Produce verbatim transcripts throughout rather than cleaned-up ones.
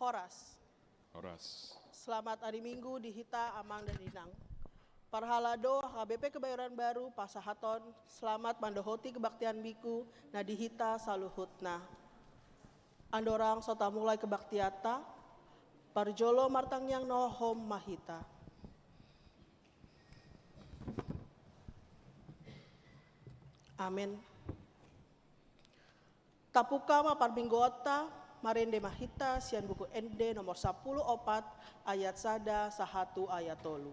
Horas. Horas. Selamat ari Minggu di hita amang dan inang. Parhalado H K B P Kebayoran Baru pasahaton selamat mandohoti kebaktian Minggu na di hita saluhutna. Andorang so tamulai kebaktianta, parjolo martangiang na hohom ma hita. Amen. Tapungka ma parmingguonta, marende ma hita sian Buku Ende nomor sampulu opat, ayat sada sahat tu ayat tolu.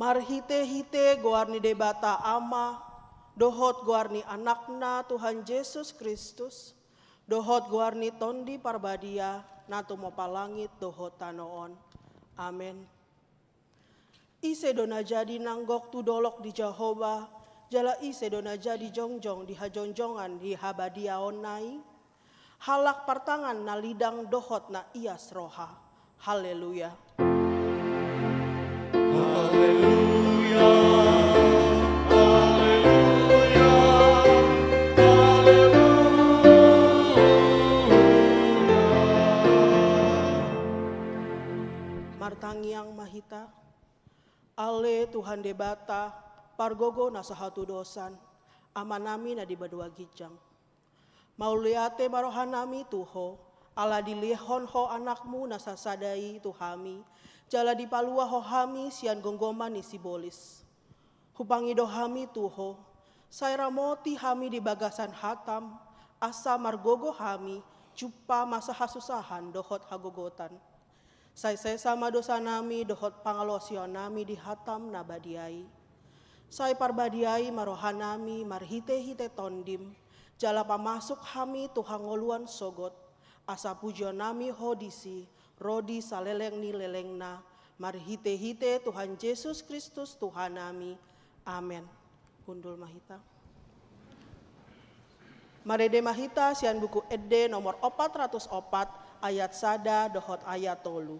Marhitehite goar ni Debata Ama, dohot goar ni Anakna Tuhan Jesus Kristus, dohot goar ni Tondi Parbadia, na tumompa langit dohot tano on. Amen. Ise do na jadi nang gok tu dolok ni Jahowa, jala ise do na jadi jongjong di hajongjongan ni habadiaonna i? Halak partangan na lidang dohot na ias roha. Haleluya. Haleluya, haleluya, haleluya. Martangiang ma hita. Ale Tuhan Debata, pargogo na so hatudosan, Amanami na di banua ginjang. Mauliate ma rohanami tu Ho, ala dilehon Ho Anakmu na sasada i tu hami, jala dipalua Ho hami sian gomgoman ni sibolis. Hupangido hami tu Ho, sai ramoti hami di bagasan hataM, asa margogo hami jumpa masa hasusahan dohot hagogotan. Sai sesa ma dosanami dohot pangalaosionnami di hataM na badia i. Sai parbadiai ma rohanami marhite-hite TondiM, jala pamasuk hami tu hangoluan sogot, asa pujionnami Ho disi, ro di saleleng ni lelengna, marhite-hite Tuhan Jesus Kristus Tuhanami. Amen. Hundul ma hita. Marende ma hita sian Buku Ende nomor opat ratus opat, ayat sada dohot ayat tolu.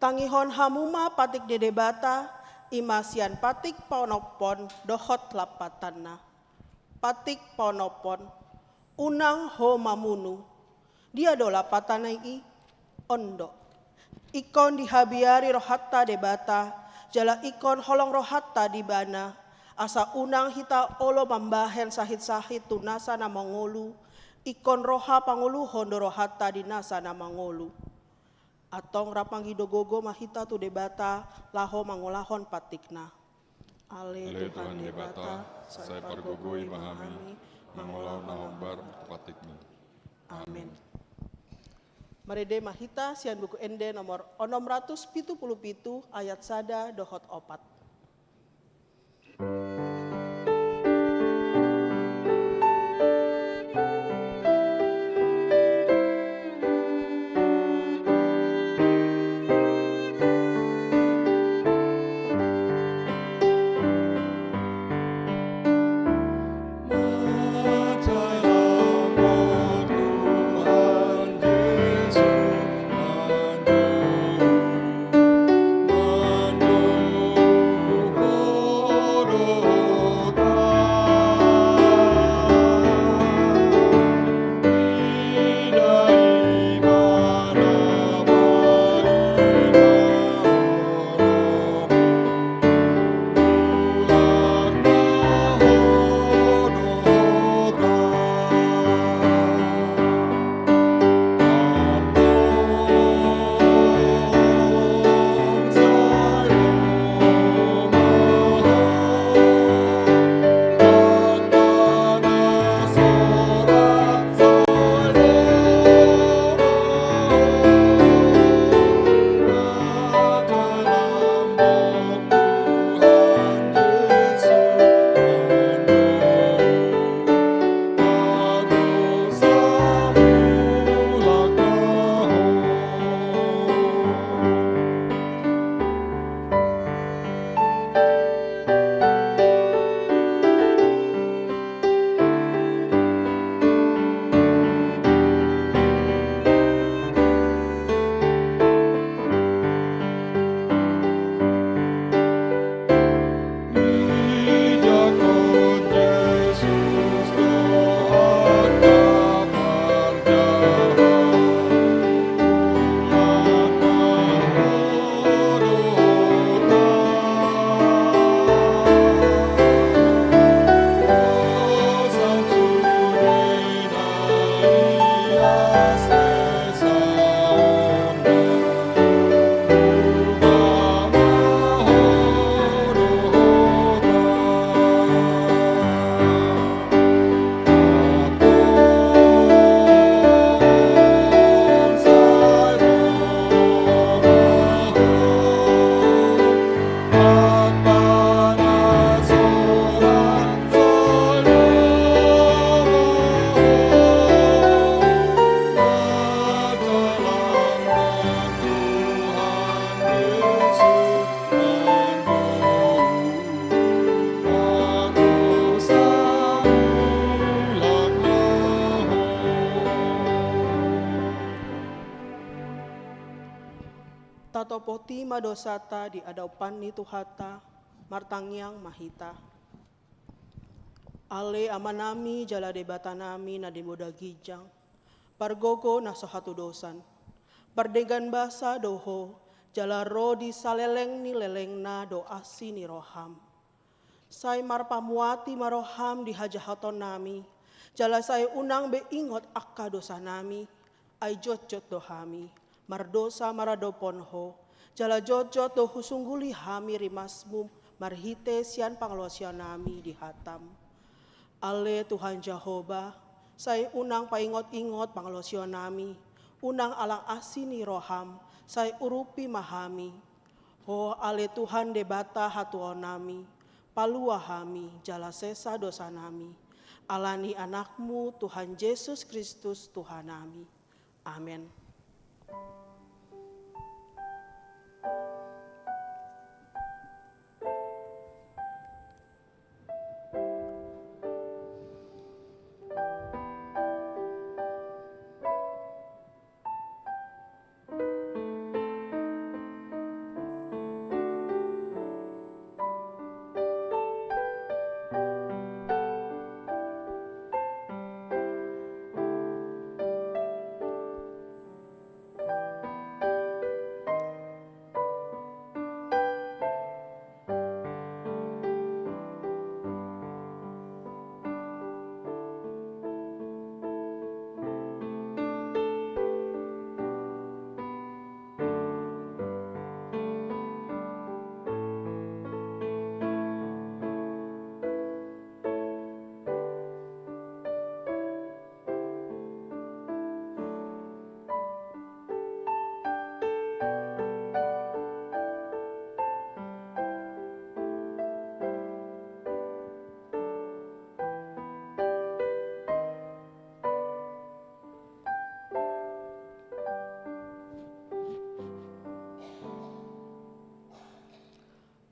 Tangihon hamu ma patik ni Debata, i ma sian patik paonomhon dohot lapatanna. Patik paonomhon, unang ho mamunu. Dia do lapatan i? On do. Ingkon dihabiari rohanta Debata, jala ingkon holong rohanta di Ibana, asa unang hita olo mambahen sahit-sahit tu nasa na mangolu, ingkon roha pangoluhon do rohanta di nasa na mangolu. Antong rap mangido gogo ma hita tu Debata laho mangulahon patikna. Ale Tuhan Debata, sai pargogoi ma hami mangulahon na hombar tu patikmi. Amen. Marende ma hita sian Buku Ende nomor onom ratus pitu pulu pitu, ayat sada dohot opat. Topoti ma dosanta di adopan ni Tuhanta. Martangiang ma hita. Ale Amanami jala Debatanami na di poda ginjang, pargogo na so hatudosan, pardenggan basa do Ho, jala ro di saleleng ni lelengna do asi ni roham. Sai marpamuati ma roham di hajahatonnami, jala sai unang be ingot angka dosanami, ai jotjot do hami mardosa maradophon Ho, jala jotjot do husungguli hami rimasmu marhite sian pangalaosionami di hatam. Ale Tuhan Jahowa, sai unang paingot-ingot pangalaosionami, unang alang asi ni roham, sai urupi ma hami. Ho ale Tuhan Debata hatuaonnami, palua hami jala sesa dosanami, ala ni Anakmu Tuhan Jesus Kristus Tuhanami. Amen.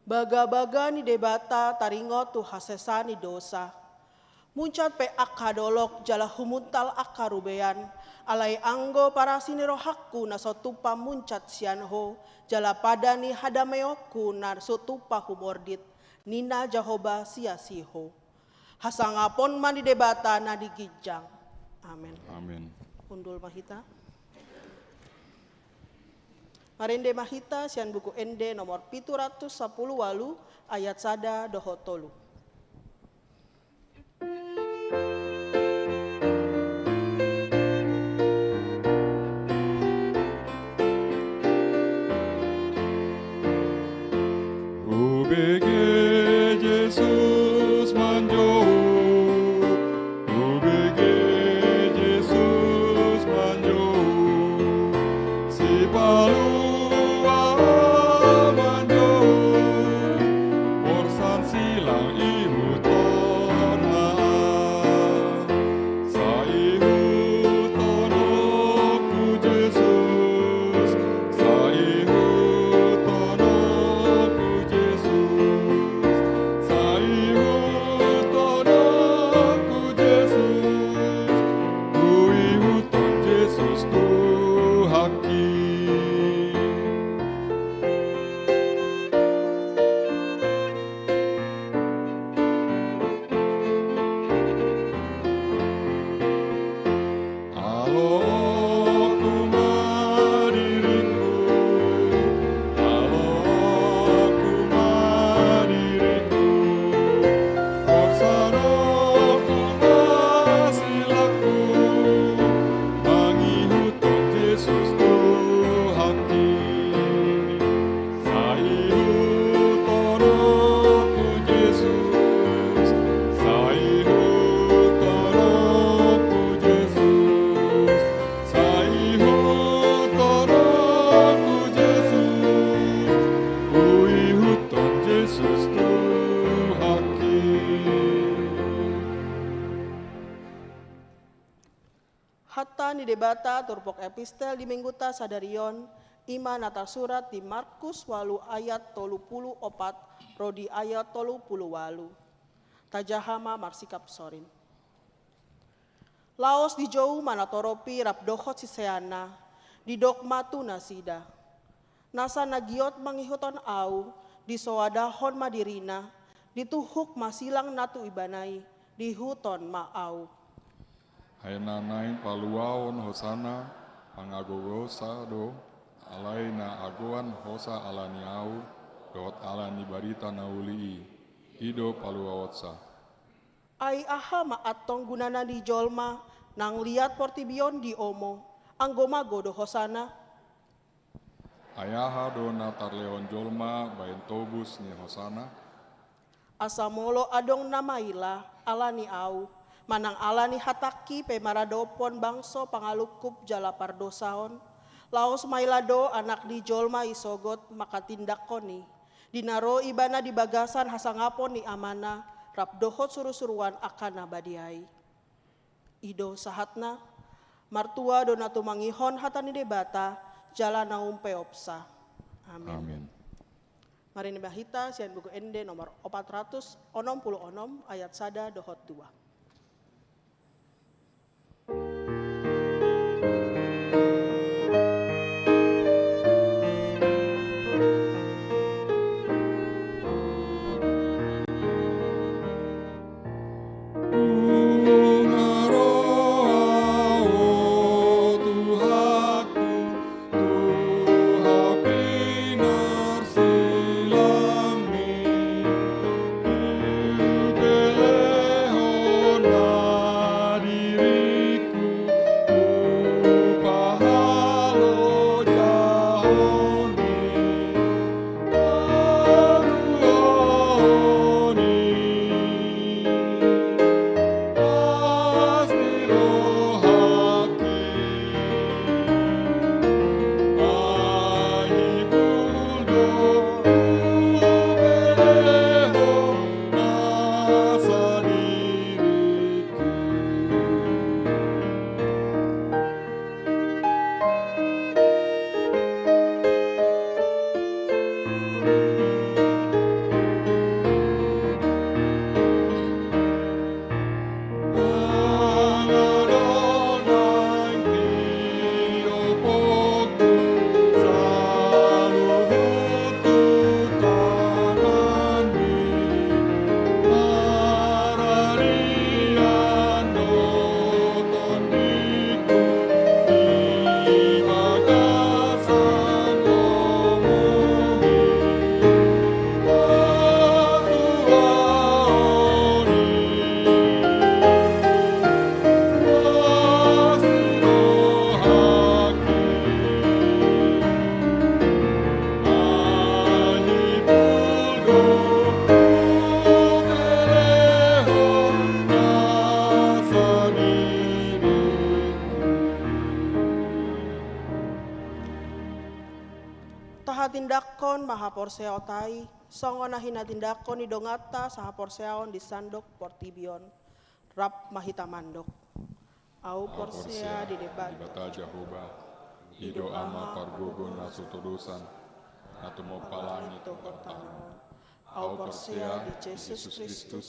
Bagabaga ni Debata taringot tu hasesaan ni dosa. Muncat pe angka dolok jala humuntal angka rubean, alai anggo parasi ni rohangku na so tupa muncat sian Ho, jala pada ni hadameonku na so tupa humordit, ninna Jahowa sian si Ho. Hasangapon ma ni Debata na di ginjang. Amen. Amen. Hundul ma hita. Marende ma hita sian Buku Ende nomor pitu ratus sampulu ualu, ayat sada dohot tolu. Hubege Jesus manjou, hubege Jesus manjou, sipalua manjou, borsan silang ihuthon ma. Sai ihuthon ho Jesus, sai ihuthon ho Jesus, sai ihuthon ho Jesus, huihuthon Jesus Tuhanki. Aloku ma diringku, aloku ma diringku, borsanonku ma silangku, mangihuthon Jesus Tuhanki. Sai ihuthon ho Jesus, sai ihuthon ho Jesus, sai ihuthon ho Jesus, huihuthon Jesus Tuhanki. Hata ni Debata turpuk epistel di mingguta sadari on, i ma na tarsurat di Markus ualu ayat tolu pulu opat ro di ayat tolu pulu ualu. Tajaha ma marsikap sorin. Laos dijou ma natorop i rap dohot siseanna, didok ma tu nasida: Nasa na giot mangihuthon Ahu, disoadahon ma dirina, dituhuk ma silang na tu ibana i, diihuthon ma Ahu. Ai na naeng paluaon hosana, pangagogosa do, alai na agoan hosa ala ni Ahu, dohot ala ni barita na uli i, i do paluaonsa. Ai aha ma antong gunana ni jolma, naung liat portibi on diomo, anggo mago do hosana? Ai aha do na tarlehon jolma baen tobus ni hosana? Asa molo adong na maila ala ni Ahu, manang ala ni hatangki pe maradophon bangso pangalungkup jala pardosaon, laos maila do Anak ni jolma i sogot manghatindanghon i, di na ro ibana di bagasan hasangapon ni Amana, rap dohot surusuruan angka na badia i. I do sahatna, martua do na tumangihon hata ni Debata, jala na umpeopsa. Amin. Amin. Marende ma hita sian Buku Ende nomor opat ratus onom pulu onom, ayat sada dohot dua. Tahatindangkon ma haporseaonta i, songon na hinatindangkon ni donganta sahaporseaon di sandok portibi on. Rap ma hita mandok. Ahu porsea di Debata Jahowa, i do Ama pargogo na so todosan, na tumompa langit dohot tano. Ahu porsea di Jesus Kristus,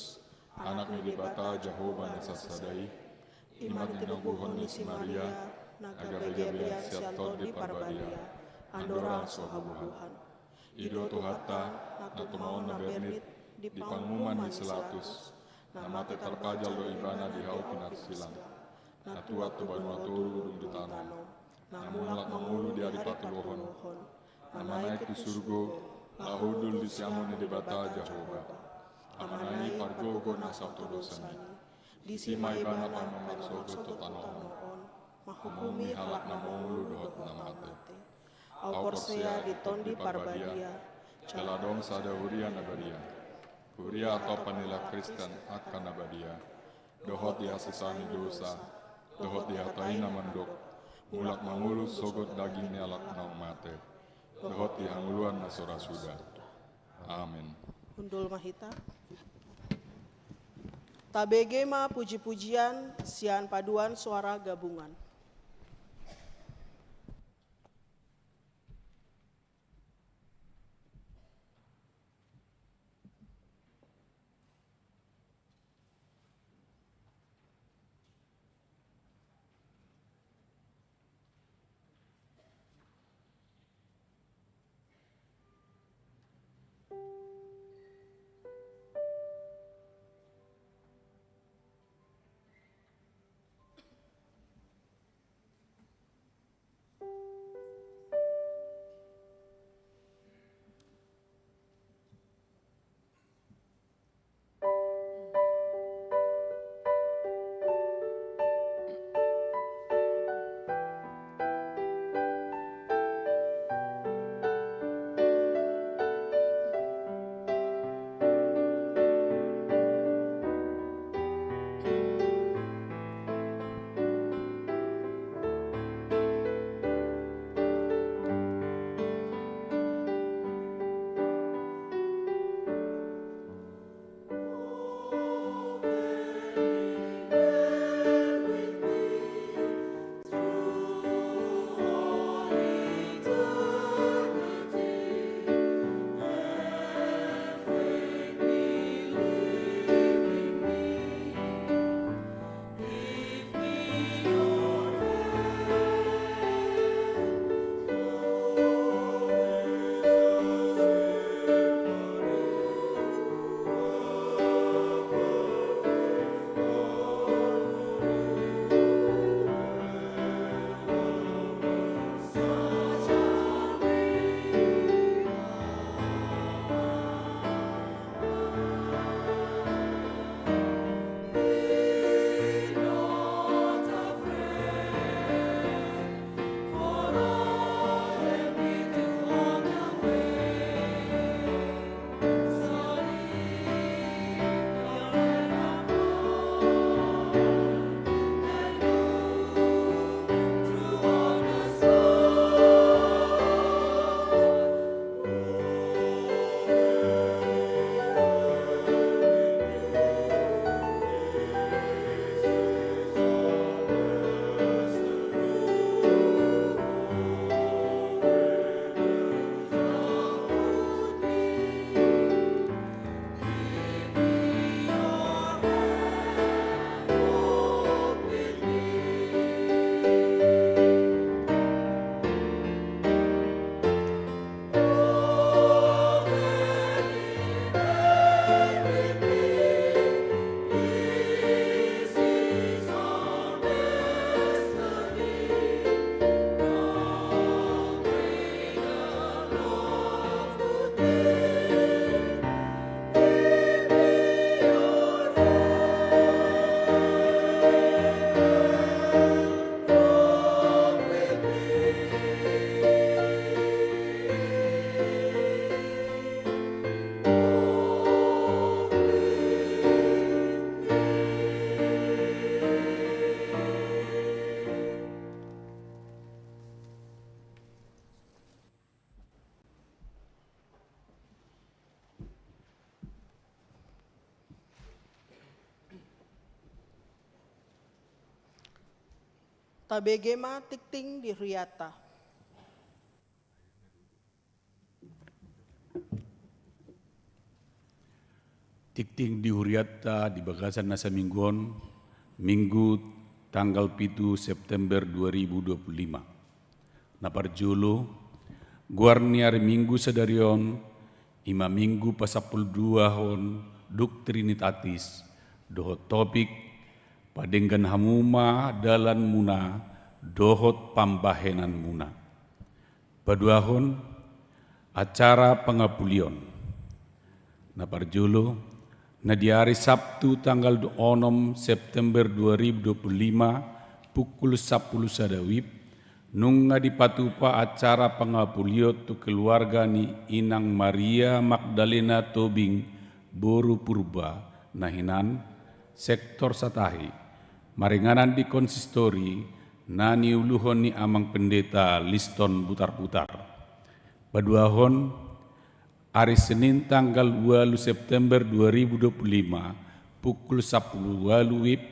Anak ni Debata Jahowa na sasada i, i ma tinoguhon ni si Maria, na gabegabean sian Tondi Parbadia, andorang so habubuhan. I do Tuhanta, na tumaon na bernit, di panguhuman ni si Latus, na mate tarpajal do ibana di hau pinarsilang, na tuat tu banua toru dung di tano, na mulak mangolu di ari patoluhon, na manaek tu surgo, laho hundul di siamun ni Debata Jahowa, Amana i pargogo na so todosan i. Disi ma ibana paima marsogot tu tano on, manguhumi halak na mangolu dohot na mate. Ahu porsea di Tondi Parbadia, jala adong sada huria na badia. Huria atau panilak Kristen angka na badia. Dohot di hasesaan ni dosa, dohot di hata i na mandok, mulak mangolu sogot daging ni halak naung mate, dohot di hangoluan na so ra suda. Amin. Hundul ma hita. Tabege ma pujipujian sian paduan suara gabungan. Tabege ma tingting di huriata. Tingting di huriata di bagasan na saminggu on, Minggu tanggal pitu September dua ribu dua puluh lima. Na parjolo, goar ni ari Minggu sadari on, ima Minggu pasampuluduahon dung Trinitatis, dohot topik, padenggan hamu ma dalanmuna, dohot pambahenanmuna. Paduahon, acara pangapulion. Na parjolo, na di ari Sabtu tanggal onom September dua ribu dua puluh lima, pukul sampulu sada wib, nunga dipatupa acara pangapulion tu keluarga ni Inang Maria Magdalena Tobing boru Purba, na hinan, sektor Satahi, maringanan di konsistori, na niuluhon ni Amang Pendeta Liston Butarbutar. Paduahon, ari Senin tanggal ualu September dua ribu dua puluh lima, pukul sampulu ualu wib,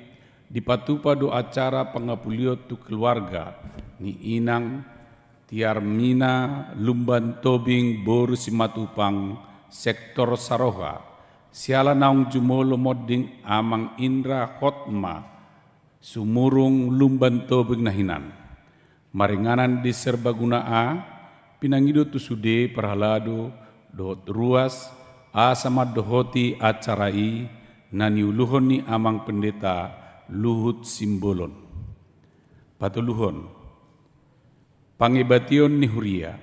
dipatupa do acara pangapulion tu keluarga ni Inang Tiarmina Lumban Tobing boru Simatupang, sektor Saroha, siala naung jumolo monding Amang Indra Hotma Sumurung Lumban Tobing na hinan. Maringanan di Serbaguna A, pinangido tu sude parhalado dohot ruas, asa mandohoti acara i, na niuluhon ni Amang Pendeta Luhut Simbolon. Patoluhon, pangebation ni huria.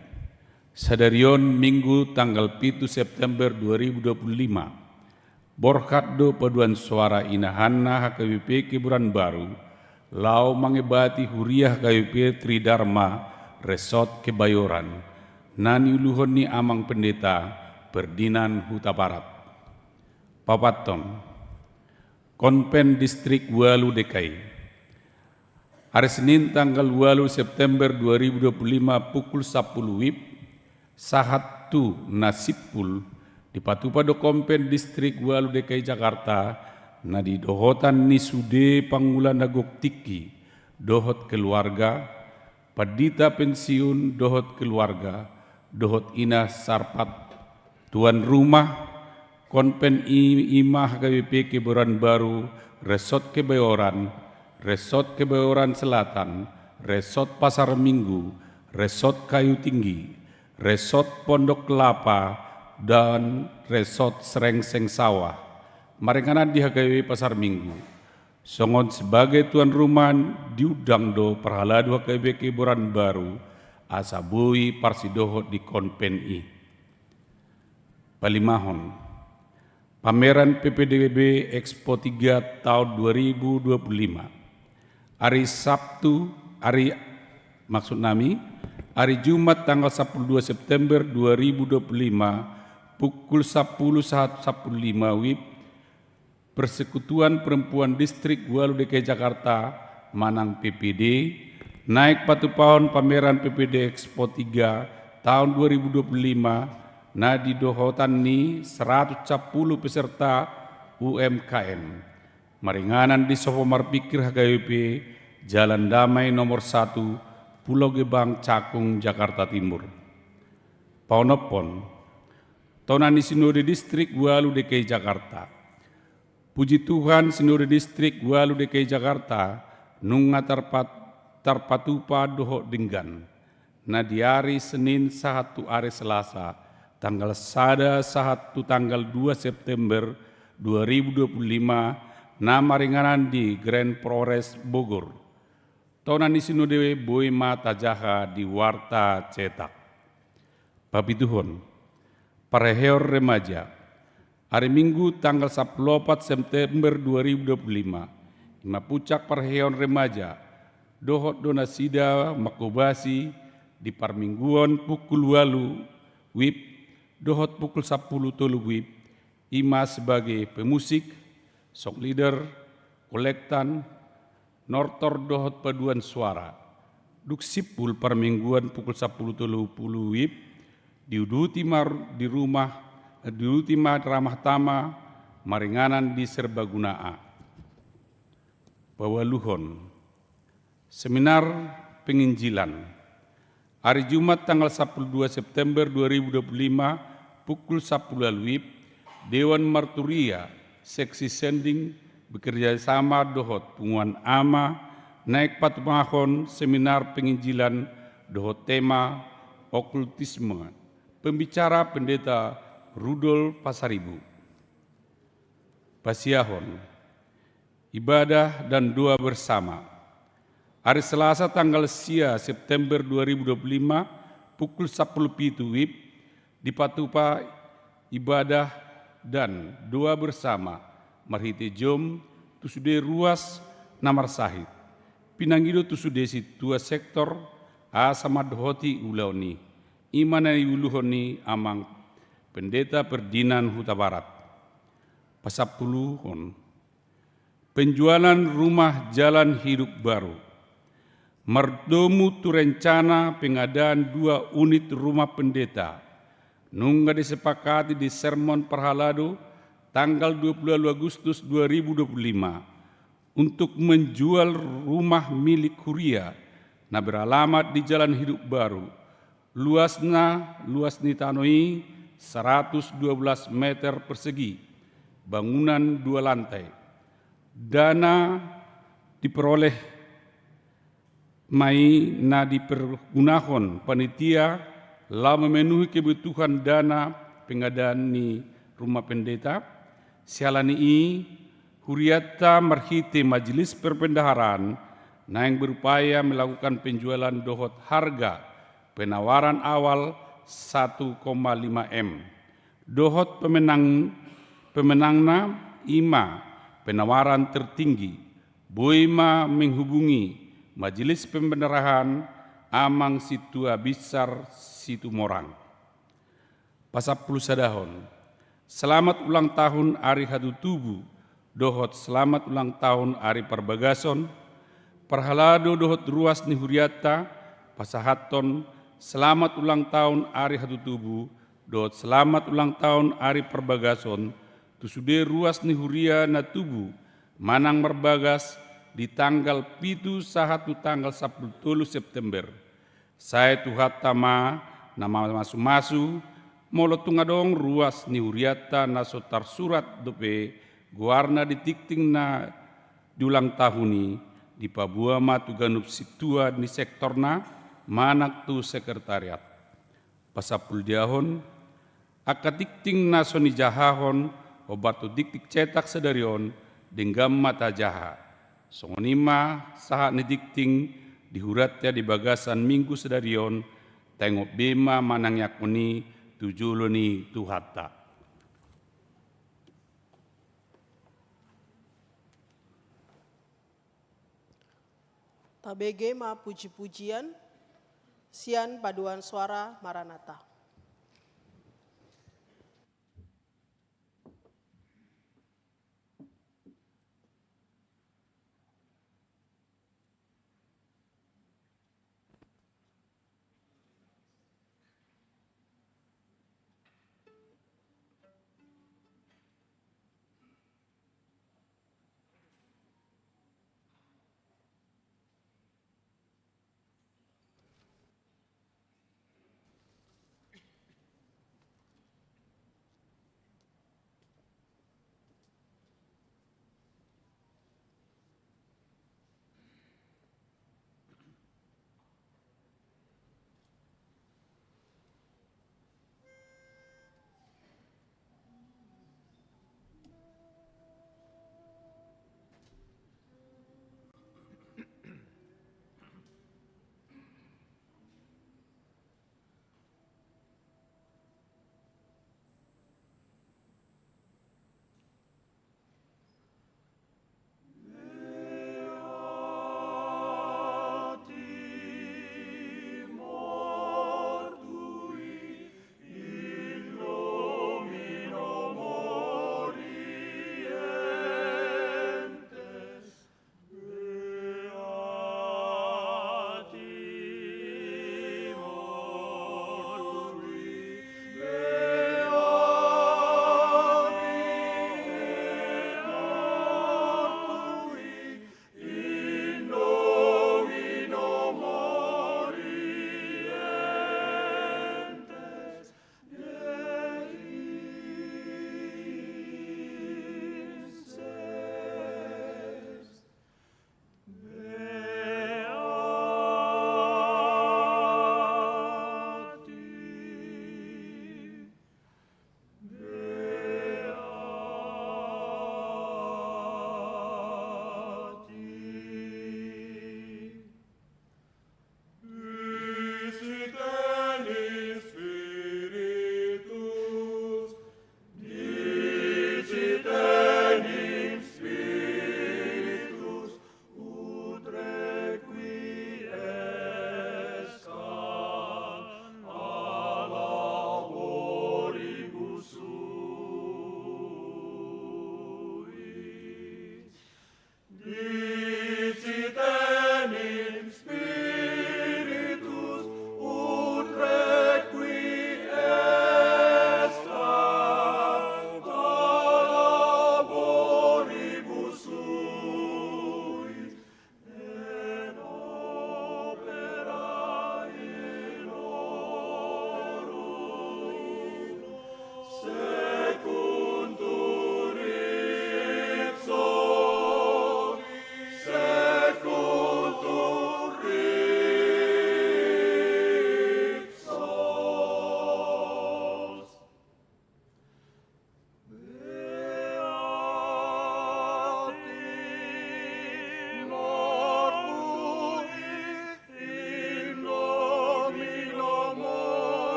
Sadari on Minggu tanggal pitu September dua ribu dua puluh lima, borhat do paduan soara inahanna H K B P Kebayoran Baru, laho mangebati huria H K B P Tridharma Resort Kebayoran, na niuluhon ni Amang Pendeta Ferdinand Hutabarat. Paopathon, Konven Distrik ualu D K I. Ari Senin tanggal ualu September dua ribu dua puluh lima pukul sampulu wib, sahat tu na simpul, dipatupa do Konven Distrik ualu D K I Jakarta, na di dohotan ni sude pangula na gok tingki, dohot keluarga, pandita pensiun dohot keluarga, dohot ina sarpat. Tuan rumah konven i ima H K B P Kebayoran Baru, Resort Kebayoran, Resort Kebayoran Selatan, Resort Pasar Minggu, Resort Kayu Tinggi, Resort Pondok Kelapa, dan Resort Serengseng Sawah. Maringanan di H K B P Pasar Minggu. Songon sebagai tuan rumah diundang do parhalado H K B P Kebayoran Baru, asa boi parsidohot di konven i. Palimahon, pameran P P D B Expo tiga tahun dua ribu dua puluh lima. Ari Sabtu, ari, maksud nami, ari Jumat tanggal sampulu dua September dua ribu dua puluh lima, pukul sampulu sahat sampulu lima wib, Persekutuan Perempuan Distrik ualu D K I Jakarta manang P P D, naeng patupahon pameran P P D Expo tiga tahun dua ribu dua puluh lima, na di dohotan ni seratus sampulu peserta U M K M. Maringanan di Sopo Marpikir H K B P, Jalan Damai nomor satu, Pulau Gebang, Cakung, Jakarta Timur. Paonomhon, Tona ni Sinode Distrik ualu D K I Jakarta. Puji Tuhan, Sinode Distrik ualu D K I Jakarta nunga tarpat-, tarpatupa dohot denggan. Na di ari Senin sahat tu ari Selasa, tanggal sada sahat tu tanggal dua September dua ribu dua puluh lima, na maringanan di Grand Flores Bogor. Tona ni Sinode boi ma tajaha di warta cetak. Papituhon, parheheon remaja. Ari Minggu tanggal sampulu opat September dua ribu dua puluh lima, ima puncak parheheon remaja, dohot do nasida manghobasi di parmingguon pukul ualu wib, dohot pukul sampulu tolu wib, ima sebagai pemusik, song leader, kolektan, nortor dohot paduan suara. Dung simpul parmingguon pukul sampulu tolu pulu wib, diuduti ma di rumah, diuduti ma ramah tama, maringanan di Serbaguna A. Paualuhon, Seminar penginjilan. Hari Jumat tanggal sapuluh dua September dua ribu dua puluh lima, pukul sapuluh WIB, Dewan Marturia, Seksi Sending, bekerja sama dohot Punguan Ama, naeng patupahon seminar penginjilan dohot tema okultisme. Pembicara Pendeta Rudolf Pasaribu. Pasiahon. Ibadah dan doa bersama. Hari Selasa tanggal sia September dua ribu dua puluh lima, pukul sapuluh pitu WIB, dipatupa ibadah dan doa bersama marhite jom tu sude ruas na marsahit. Pinangido tu sude sintua sektor asa mandohoti ulaon i. I ma na niuluhon ni Amang Pendeta Ferdinand Hutabarat. Pasampuluhon. Penjualan rumah Jalan Hidup Baru. Mardomu tu rencana pengadaan dua unit rumah pendeta, nunga disepakati di sermon parhalado tanggal dua puluh Agustus dua ribu dua puluh lima, untuk menjual rumah milik huria na beralamat di Jalan Hidup Baru. Luasna, luas ni tano i seratus dua belas meter persegi, bangunan dua lantai. Dana diperoleh ma i na dipergunahon panitia laho memenuhi kebutuhan dana pengadaan ni rumah pendeta. Siala ni i, hurianta marhite Majelis Perbendaharaan naeng berupaya melakukan penjualan dohot harga penawaran awal satu koma lima M. Dohot pemenang, pemenangna i ma penawaran tertinggi, boi ma menghubungi Majelis Pembendaharahan Amang Sintua Binsar Situmorang. Pasampulusadahon. Selamat ulang tahun ari hatutubu dohot selamat ulang tahun ari parbagason. Parhalado dohot ruas ni hurianta pasahathon selamat ulang tahun ari hatutubu dohot selamat ulang tahun ari parbagason tu sude ruas ni huria na tubu manang marbagas di tanggal pitu sahat tu tanggal sapuluh tolu September. Sai Tuhanta ma na mamasumasu, molo tung adong ruas ni hurianta na so tarsurat dope goarna di tingting na di ulang tahun i, dipaboa ma tu ganup sintua ni sektorna manang tu sekretariat. Pasampuludiahon. Angka tingting na so nijahahon hombar tu tingting cetak sadari on denggan ma tajaha. Songon i ma sahat ni tingting di hurianta di bagasan minggu sadari on, taingot be ma manangiangkon i tu jolo ni Tuhanta. Tabege ma puji-pujian sian paduan suara Maranatha.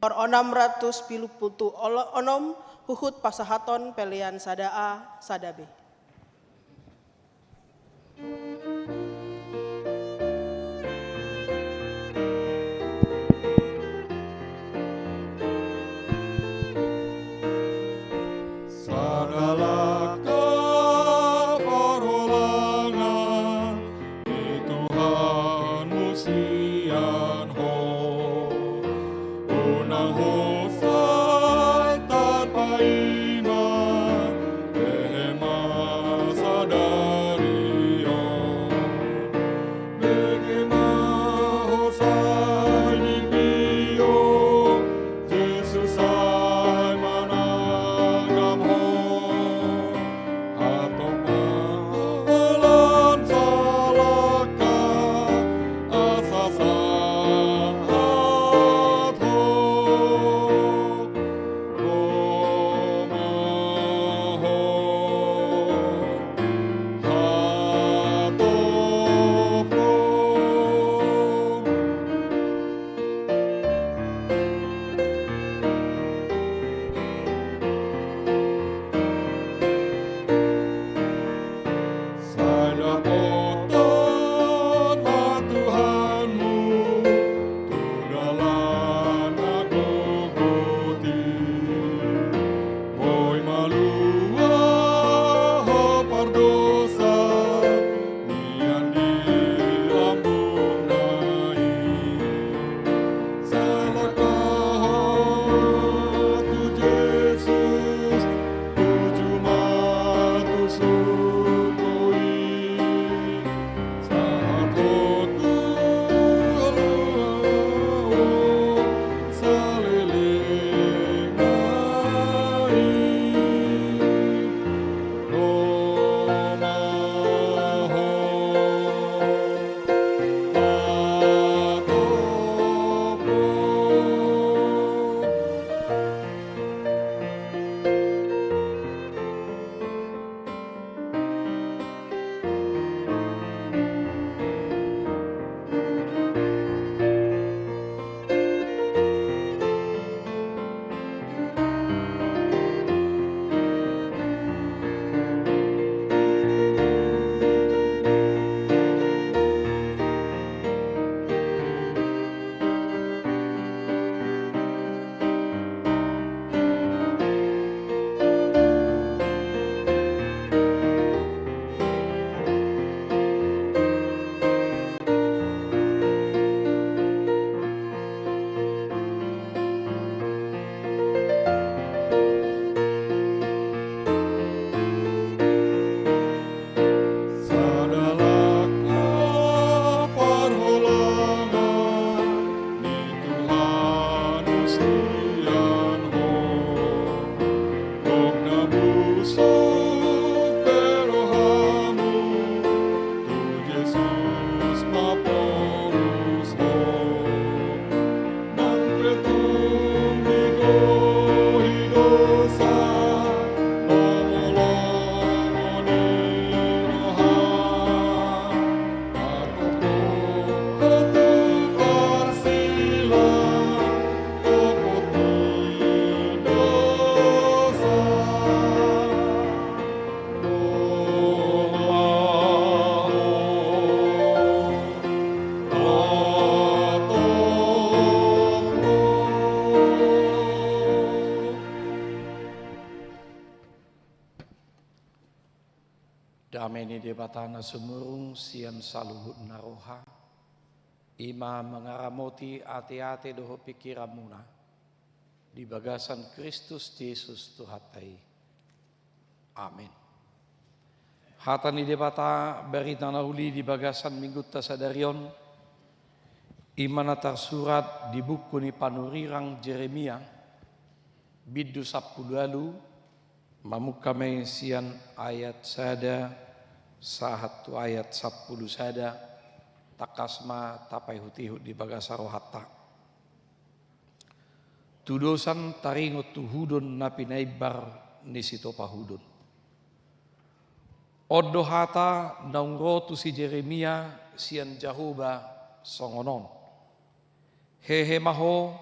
Nomor onom ratus pitu pulu onom, huhut pasahaton pelean sada A, sada B. Sada langka parholangan ni Tuhanmu sian ho. Unang ho sai tarpaima, hehe ma sadari on. Bege ma ho sai dipio, Jesus sai manangihon ho. Hatop ma holan salangka, asa sahat ho. Ro ma ho, hatop ro. Sai dapothon ma Tuhanmu tu dalan na gogo i. Boi malua ho pardosa nian di lambungna i. Salangka ho tu Jesus, tuju ma tu surgo i. Sahat ho tu haluaon saleleng nai. Ro ma ho, hatop ro. Sada langka parholangan ni Tuhanmu sian ho. Gok na busuk pe rohamu, tu Jesus ma porus ho. Nang pe tung digohi dosa, lomolomon ni roha. Hatop ho tu parsila, dapot ni dosa. Ro ma ho, hatop ro. Dame ni Debata na sumurung sian saluhut na roha, i ma mangaramoti ateate dohot pingkiranmuna di bagasan Kristus Jesus Tuhanta i. Amen. Hata ni Debata, barita na uli di bagasan minggunta sadari on, i ma na tarsurat di buku ni panurirang Jeremia, bindu sampulu ualu, mamungka ma i sian ayat sada sahat tu ayat sampulu sada, tangkas ma tapaihutihut di bagasan rohanta. Tudosan taringot tu hudon na pinaimbar ni sitopa hudon. On do hata naung ro tu si Jeremia sian Jahowa songon on: Hehe ma ho,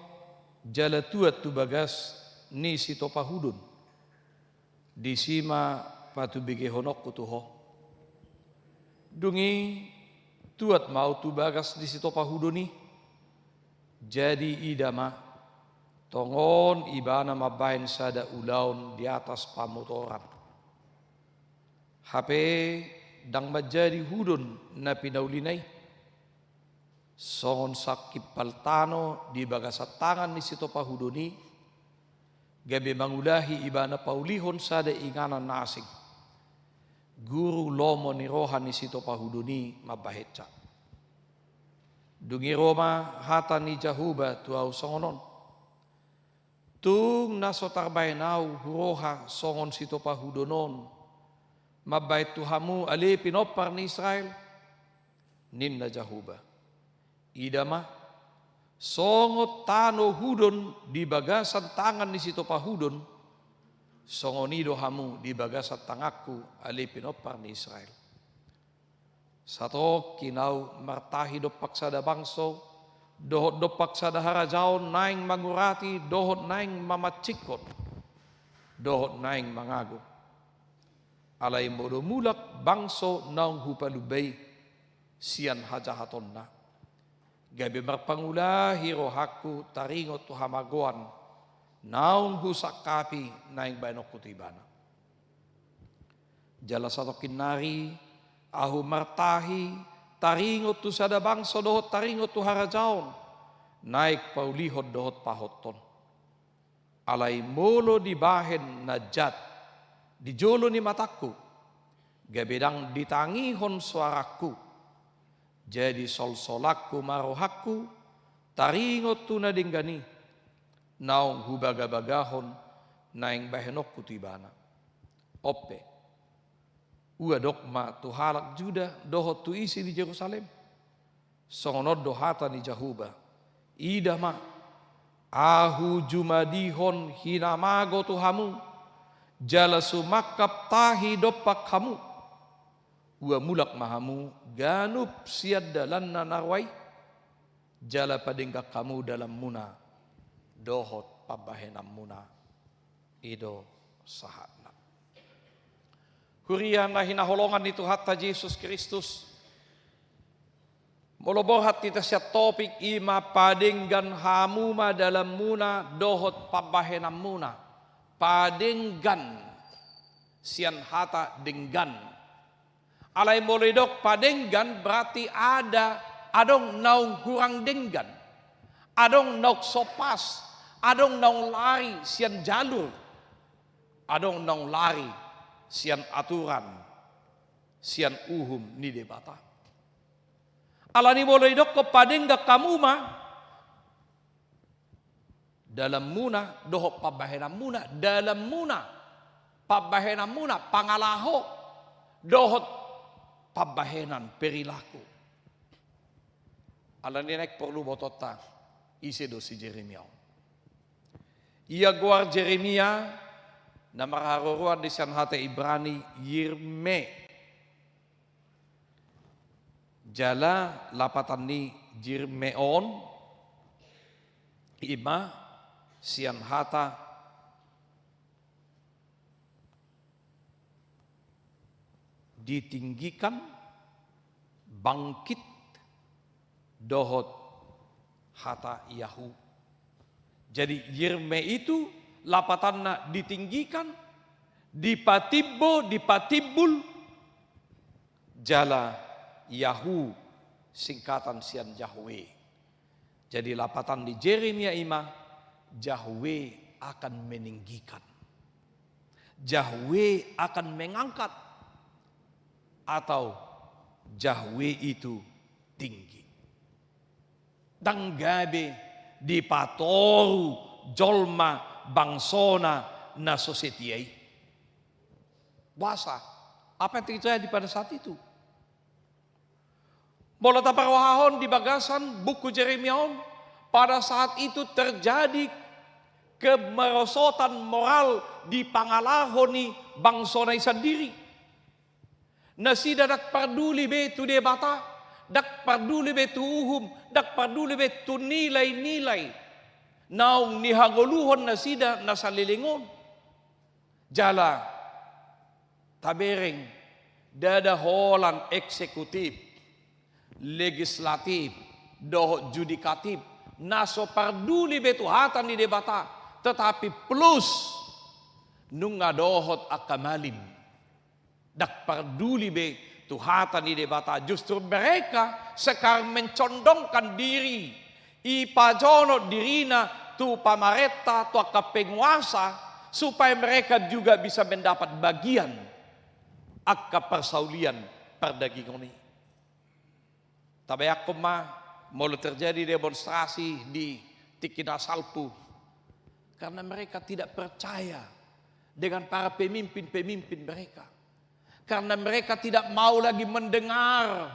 Jala tuat tu bagas ni sitopahudon. Disi ma patubegehononku tu ho. Dung i tuat ma ahu tu bagas ni sitopahudon i. Jadi ida ma, tongon ibana mambahen sada ulaon di atas pamotoran. Hape ndang manjadi hudon na pinaulina i. Songon sangkimpal tano di bagasan tangan ni sitopahudon i, gabe mangulahi ibana paulihon sada inganan na asing. Guru lomo ni roha ni sitopahudon i mambahensa. Dung i ro ma hata ni Jahowa tu ahu songon on. Tung na so tarbahen ahu huroha songon sitopahudon on, mambahen tu hamu ale pinompar ni Israel, ninna Jahowa. Ida ma, songon tano hudon di bagasan tangan ni sitopahudon, songon i do hamu di bagasan tanganku ale pinompar ni Israel. Satongkin ahu martahi dompak sada bangso, dohot dompak sada harajaon naeng mangurati, dohot naeng mamansingkon, dohot naeng mangago. Alai molo mulak bangso naung hupalumba i sian hajahatonna, gabe marpangulahi rohangku taringot tu hamagoan naung husangkapi naeng bahenonku tu ibana. Jala satongkin nari ahu martahi taringot tu sada bangso dohot taringot tu harajaon, naeng paulihon dohot pahothon. Alai molo dibahen na jat di jolo ni matangku, gabe ndang ditangihon soarangku, jadi solsolanku ma rohangku taringot tu na denggan i, naung hubagabagahon naeng bahenonku tu ibana. On pe, ua dok ma tu halak Juda dohot tu isi ni Jerusalem. Songon on do hata ni Jahowa. Ida ma, ahu jumadihon hinamago tu hamu, jala sumangkap tahi dompak hamu. Ua mulak ma hamu ganup sian dalanna na roa i, jala padenggan hamu dalanmuna dohot pambahenanmuna. I do sahatna. Huria na hinaholongan ni Tuhanta Jesus Kristus, molo borhat hita sian topik i ma padenggan hamu ma dalanmuna dohot pambahenanmuna. Padenggan sian hata denggan. Alai molo didok padenggan berarti ada, adong naung hurang denggan. Adong naung so pas, adong naung lari sian jalur, adong naung lari sian aturan, sian uhum ni Debata. Alani molo didokkon padenggan hamu ma, dalanmuna dohot pambahenanmuna, dalanmuna, pambahenanmuna, pangalaho, dohot pambahenan perilaku. Alani naeng porlu botoonta, ise do si Jeremia on. Ia goar Jeremia, na marharoroan di sian hata Ibrani, Yirme. Jala lapatan ni Yirme on, i ma sian hata ditinggikan, bangkit, dohot hata Yahu. Jadi Yirme itu lapatanna ditinggikan, dipatimbo, dipatimbul, jala Yahu singkatan sian Yahweh. Jadi lapatan di Jeremia i ma, Yahweh akan meninggikan. Yahweh akan mengangkat. Atau Yahweh itu tinggi. Ndang gabe dipatoru jolma bangsona na so setia i. Boasa? Apa yang terjadi pada saat itu? Molo taparrohahon di bagasan buku Jeremia on, pada saat itu terjadi kemerosotan moral di pangalaho ni bangsona i sandiri. Nasida ndang parduli be tu Debata, ndang parduli be tu uhum, ndang parduli be tu nilai-nilai naung nihangoluhon nasida na saleleng on. Jala tabereng, ndada holan eksekutif, legislatif dohot judikatif na so parduli be tu hata ni Debata, tetapi plus nunga dohot angka malim. Ndang parduli be tu hata ni Debata, justru mereka sekarang mencondongkan diri, ipajonok dirina tu pamarenta, tu angka penguasa, supaya mereka juga bisa mendapat bagian angka parsaulian pardagingon i. Tabayangkon ma, molo terjadi demonstrasi di tingki na salpu, karena mereka tidak percaya dengan para pemimpin-pemimpin mereka, karena mereka tidak mau lagi mendengar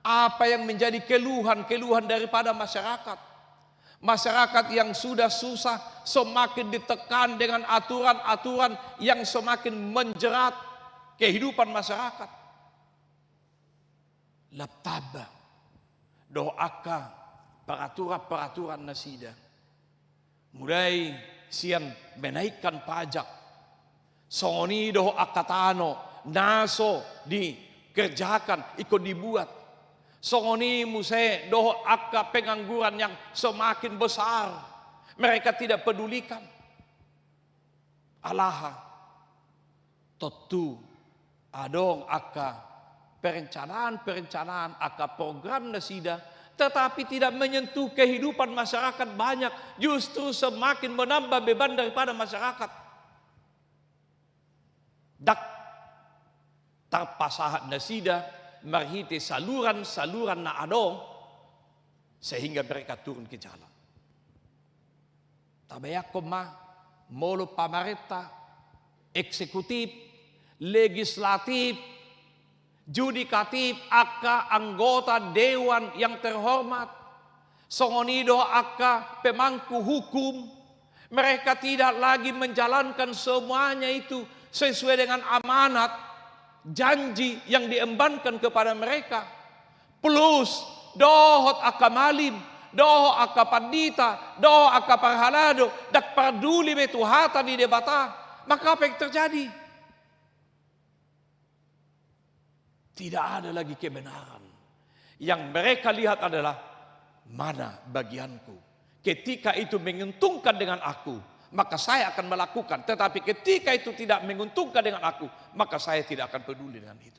apa yang menjadi keluhan-keluhan daripada masyarakat. Masyarakat yang sudah susah semakin ditekan dengan aturan-aturan yang semakin menjerat kehidupan masyarakat. Lam tamba dohot angka peraturan-peraturan nasida, mulai sian menaikkan pajak, songon i dohot angka tano na so dikerjakan ingkon dibuat, songon i muse dohot angka pengangguran yang semakin besar, mereka tidak pedulikan. Alaha? Tontu adong angka perencanaan-perencanaan, angka program nasida, tetapi tidak menyentuh kehidupan masyarakat banyak, justru semakin menambah beban daripada masyarakat. Ndang tarpasahat nasida marhite saluran-saluran na adong, sehingga mereka turun ke jalan. Tabayangkon ma, molo pamarenta, eksekutif, legislatif, judikatif, angka anggota dewan yang terhormat, songon i dohot angka pemangku hukum, mereka tidak lagi menjalankan semuanya itu sesuai dengan amanat, janji yang diembankan kepada mereka. Plus dohot angka malim, dohot angka pandita, dohot angka parhalado, ndang parduli be tu hata ni Debata. Maka apa yang terjadi? Tidak ada lagi kebenaran. Yang mereka lihat adalah, mana bagianku? Ketika itu menguntungkan dengan aku, maka saya akan melakukan. Tetapi ketika itu tidak menguntungkan dengan aku, maka saya tidak akan peduli dengan itu.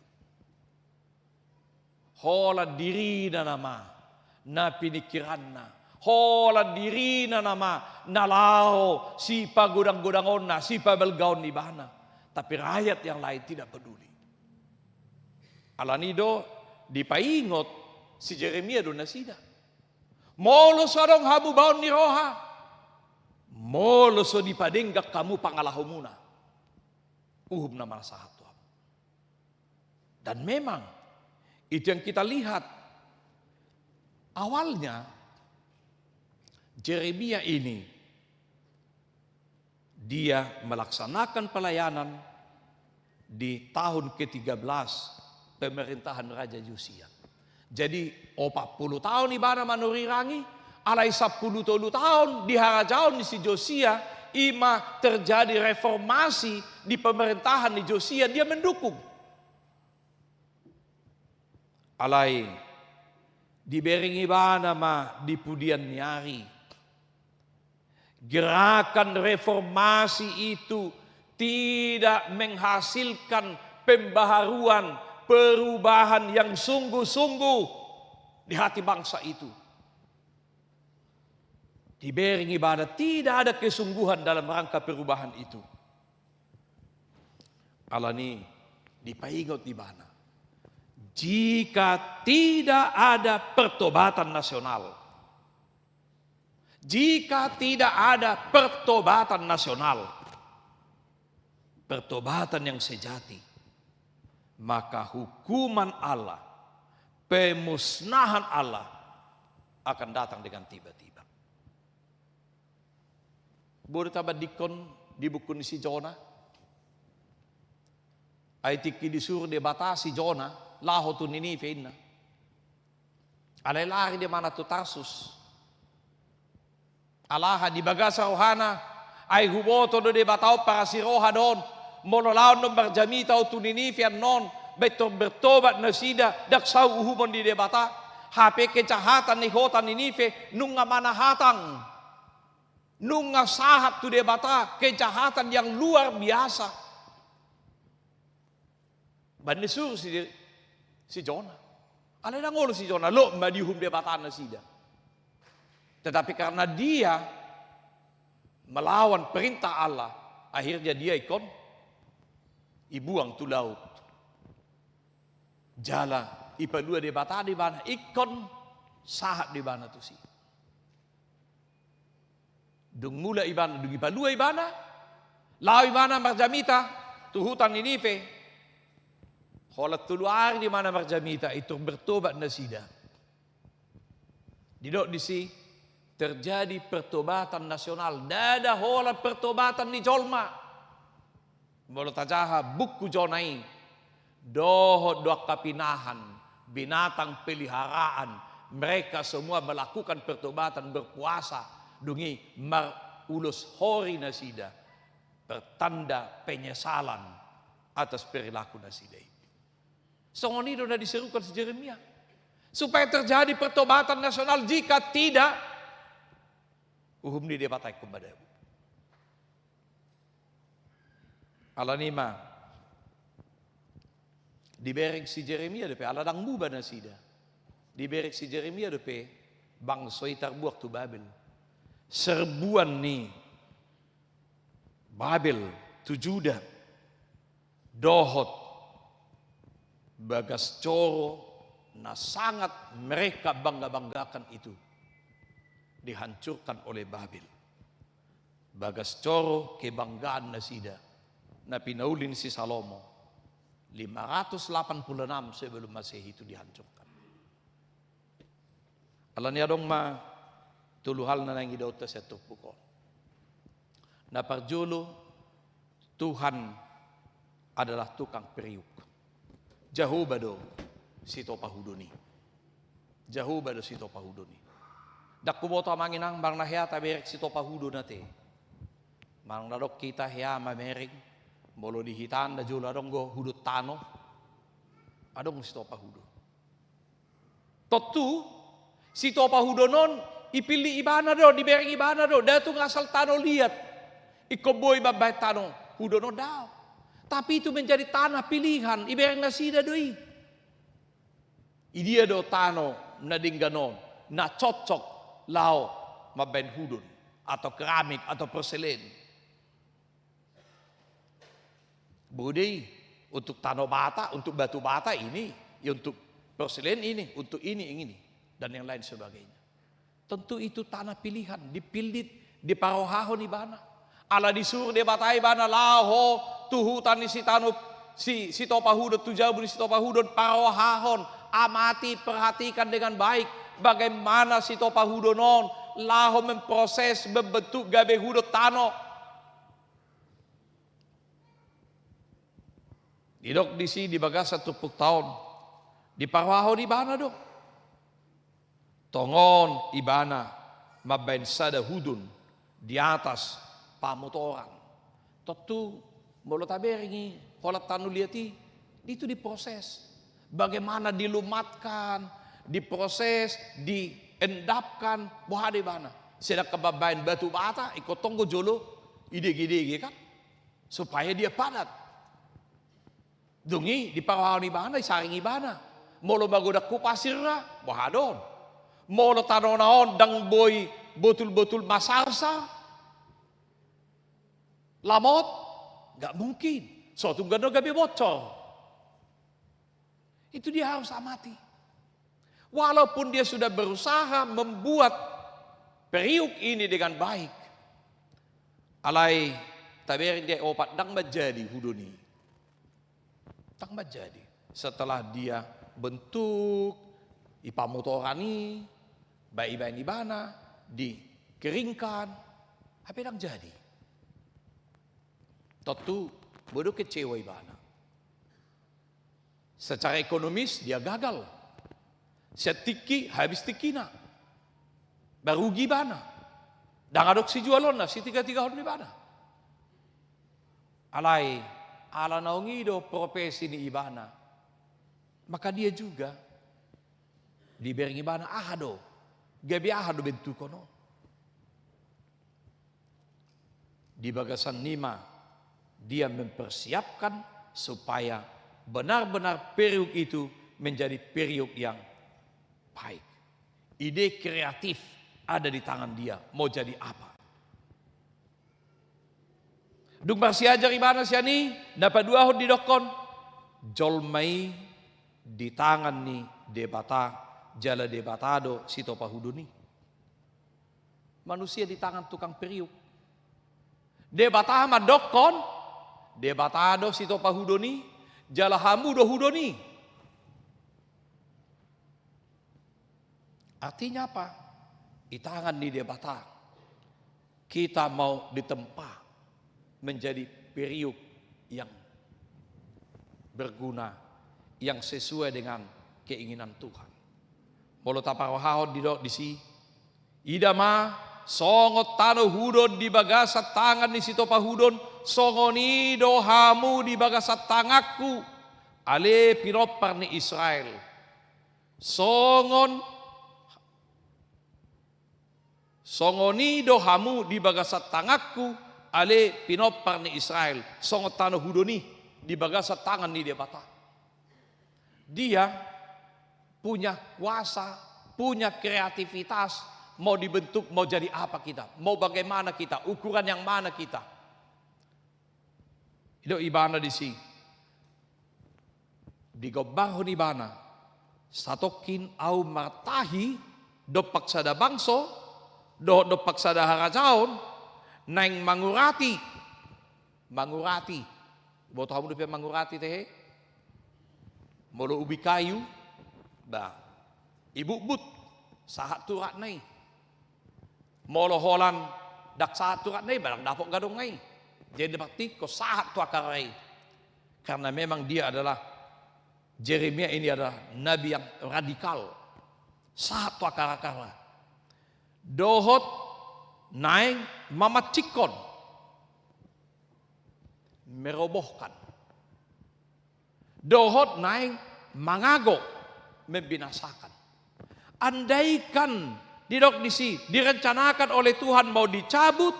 Holan dirina nama na pinikiranna, holan dirina nama na laho sipagodang-godangonna, sipabalgaon ibana. Tapi rakyat yang lain tidak peduli. Alani do dipaingot si Jeremia do nasida. Molo so adong hamubaon ni roha, molo so dipadenggan hamu pangalahomuna, uhum na manasahat tu hamu. Dan memang itu yang kita lihat. Awalnya Jeremia ini, dia melaksanakan pelayanan di tahun ketiga belas pemerintahan Raja Yosia. Jadi, opat pulu taon ibana manurirangi, alai sampulu tolu taon di harajaon ni si Yosia, i ma terjadi reformasi di pemerintahan ni Yosia, dia mendukung. Alai dibereng ibana ma di pudian ni ari. Gerakan reformasi itu tidak menghasilkan pembaharuan, perubahan yang sungguh-sungguh di hati bangsa itu. Dibereng ibana, tidak ada kesungguhan dalam rangka perubahan itu. Alani dipaingot ibana, jika tidak ada pertobatan nasional, jika tidak ada pertobatan nasional, pertobatan yang sejati, maka hukuman Allah, pemusnahan Allah akan datang dengan tiba-tiba. Boi do tabandingkon di buku ni si Jona? Ai tingki disuru Debata si Jona laho tu Ninive, inna. Alai lari dia manat tu Tarsus. Alaha di bagasan rohana, ai huboto do Debata on parasi roha do on, molo laho annon marjamita on tu Ninive annon, baen tor bertobat nasida, ndang saut uhumon ni Debata. Hape kejahatan ni hota Ninive nunga manahatang, nunga sahat tu Debata, kejahatan yang luar biasa. Baen disuru si, si Jona. Alai ndang olo si Jona, lot ma diuhum Debata nasida. Tetapi karena dia melawan perintah Allah, akhirnya dia ingkon ibuang tu laut. Jala ipalua Debata do ibana, ingkon sahat do ibana tusi. Dung mulak ibana, dung ipalua ibana, laho ibana marjamita tu huta Ninive. Holan tolu ari do ibana marjamita, i tor bertobat nasida. Didok disi, terjadi pertobatan nasional, ndada holan pertobatan ni jolma. Molo tajaha buku Jona i, dohot do angka pinahan, binatang peliharaan, mereka semua melakukan pertobatan, berpuasa, dung i marulos hori nasida, pertanda penyesalan atas perilaku nasida i. Songon i do na diserukan si Jeremia. Supaya terjadi pertobatan nasional, jika tidak, uhum ni Debata ingkon madabu. Alani i ma, dibereng si Jeremia dope, ala ndang muba nasida. Dibereng si Jeremia dope bangso i tarbuang tu Babel. Serbuan ni Babel tu Juda dohot bagas joro na sangat mereka bangga-banggakan itu dihancurkan oleh Babel. Bagas joro kebanggaan nasida na pinauli ni si Salomo lima ratus delapan puluh enam sebelum Masehi itu dihancurkan. Alani adong ma tolu hal na naeng idaonta sian turpuk on. Na parjolo, Tuhan adalah tukang periuk. Jahowa do sitopahudon i. Jahowa do sitopahudon i. Ndang huboto amang inang manang na hea tabereng sitopahudon ate. Manang na adong hita hea mamereng, molo di hita na jolo adong do hudon tano, adong sitopahudon. Tontu, sitopahudon on ipillit ibana do, dibereng ibana do, ndada tung asal tano liat. Ingkon boi mambahen tano hudon on, daong. Tapi itu menjadi tanah pilihan, ibereng nasida do i. Idia do tano na denggan on, na cocok laho mambahen hudon, atau keramik, atau porselen. Boi do i untuk tano bata, untuk batu bata ini, ya untuk porselen ini, untuk ini, ini, dan yang lain sebagainya. Tentu itu tanah pilihan, dipillit, diparohahon ibana. Ala disuru Debata ibana laho tu huta ni sitano, si, sitopahudon, tu jabu ni sitopahudon, parohahon, amati, perhatikan dengan baik bagaimana sitopahudon on laho memproses, membentuk gabe hudon tano. Didok disi di bagasan turpukta on, diparohahon ibana do. Tongon ibana mambahen sada hudon di atas pamotoran. Tontu molo tabereng i holan tano liat i, itu diproses. Bagaimana dilumatkan, diproses, diendapkan, boha do ibana. Sedangkan mambahen batu bata, ingkon tong do jolo idegedege kan, supaya dia padat. Dung i diparohahon ibana, disaring ibana. Molo magodang hu pasir ra, boha do on? Molo tanona on ndang boi botul-botul masarsa, lamot, nggak mungkin. So tung do gabe bocor. Itu dia harus amati. Walaupun dia sudah berusaha membuat periuk ini dengan baik, alai tabereng di ayat opat, ndang manjadi hudon i. Ndang manjadi. Setelah dia bentuk, i pamotoran i, baen, ibaen ibana, dikeringkan, hape ndang jadi. Tontu boi do kecewa ibana. Secara ekonomis dia gagal. Sian tingki, habis tingkina. Marugi ibana. Ndang adong sijualonna, sitigatigahon ibana. Alai ala naung i do profesi ni ibana, maka dia juga dibereng ibana aha do, gabe aha do bentukon on. Di bagasan i ma dia mempersiapkan supaya benar-benar periuk itu menjadi periuk yang baik. Ide kreatif ada di tangan dia, mau jadi apa. Dung marsiajar ibana sian i, na paduahon didokkon, jolma i di tangan ni Debata, jala Debata do sitopahudon i. Manusia di tangan tukang periuk. Debata mandokkon, Debata do sitopahudon i, jala hamu do hudon i. Artinya apa? Di tangan ni Debata kita mau ditempa menjadi periuk yang berguna, yang sesuai dengan keinginan Tuhan. Molo taparrohahon didok disi, ida ma, songon tano hudon di bagasan tangan ni sitopahudon, songon i do hamu di bagasan tanganku, ale pinompar ni Israel. Songon, songon i do hamu di bagasan tanganku, ale pinompar ni Israel, songon tano hudon i di bagasan tangan ni Debata. Dia punya kuasa, punya kreativitas, mau dibentuk, mau jadi apa kita, mau bagaimana kita, ukuran yang mana kita. Didok ibana disi, digombarhon ibana, satongkin ahu martahi dompak sada bangso dohot dompak sada harajaon, naeng mangurati, mangurati. Boto hamu dope mangurati tehe? Molo ubi kayu, ba, ibutbut, sahat tu uratna i. Molo holan ndang sahat tu uratna i, ba ndang dapot gadongna i. Jadi, berarti sahat tu akarna i. Karena memang dia adalah, Jeremia ini adalah nabi yang radikal. Sahat tu akar-akarna. Dohot naeng mamancinghon, merobohkan. Dohot naeng mangago, membinasakan. Andaikan, didok disi, direncanakan oleh Tuhan mau dicabut,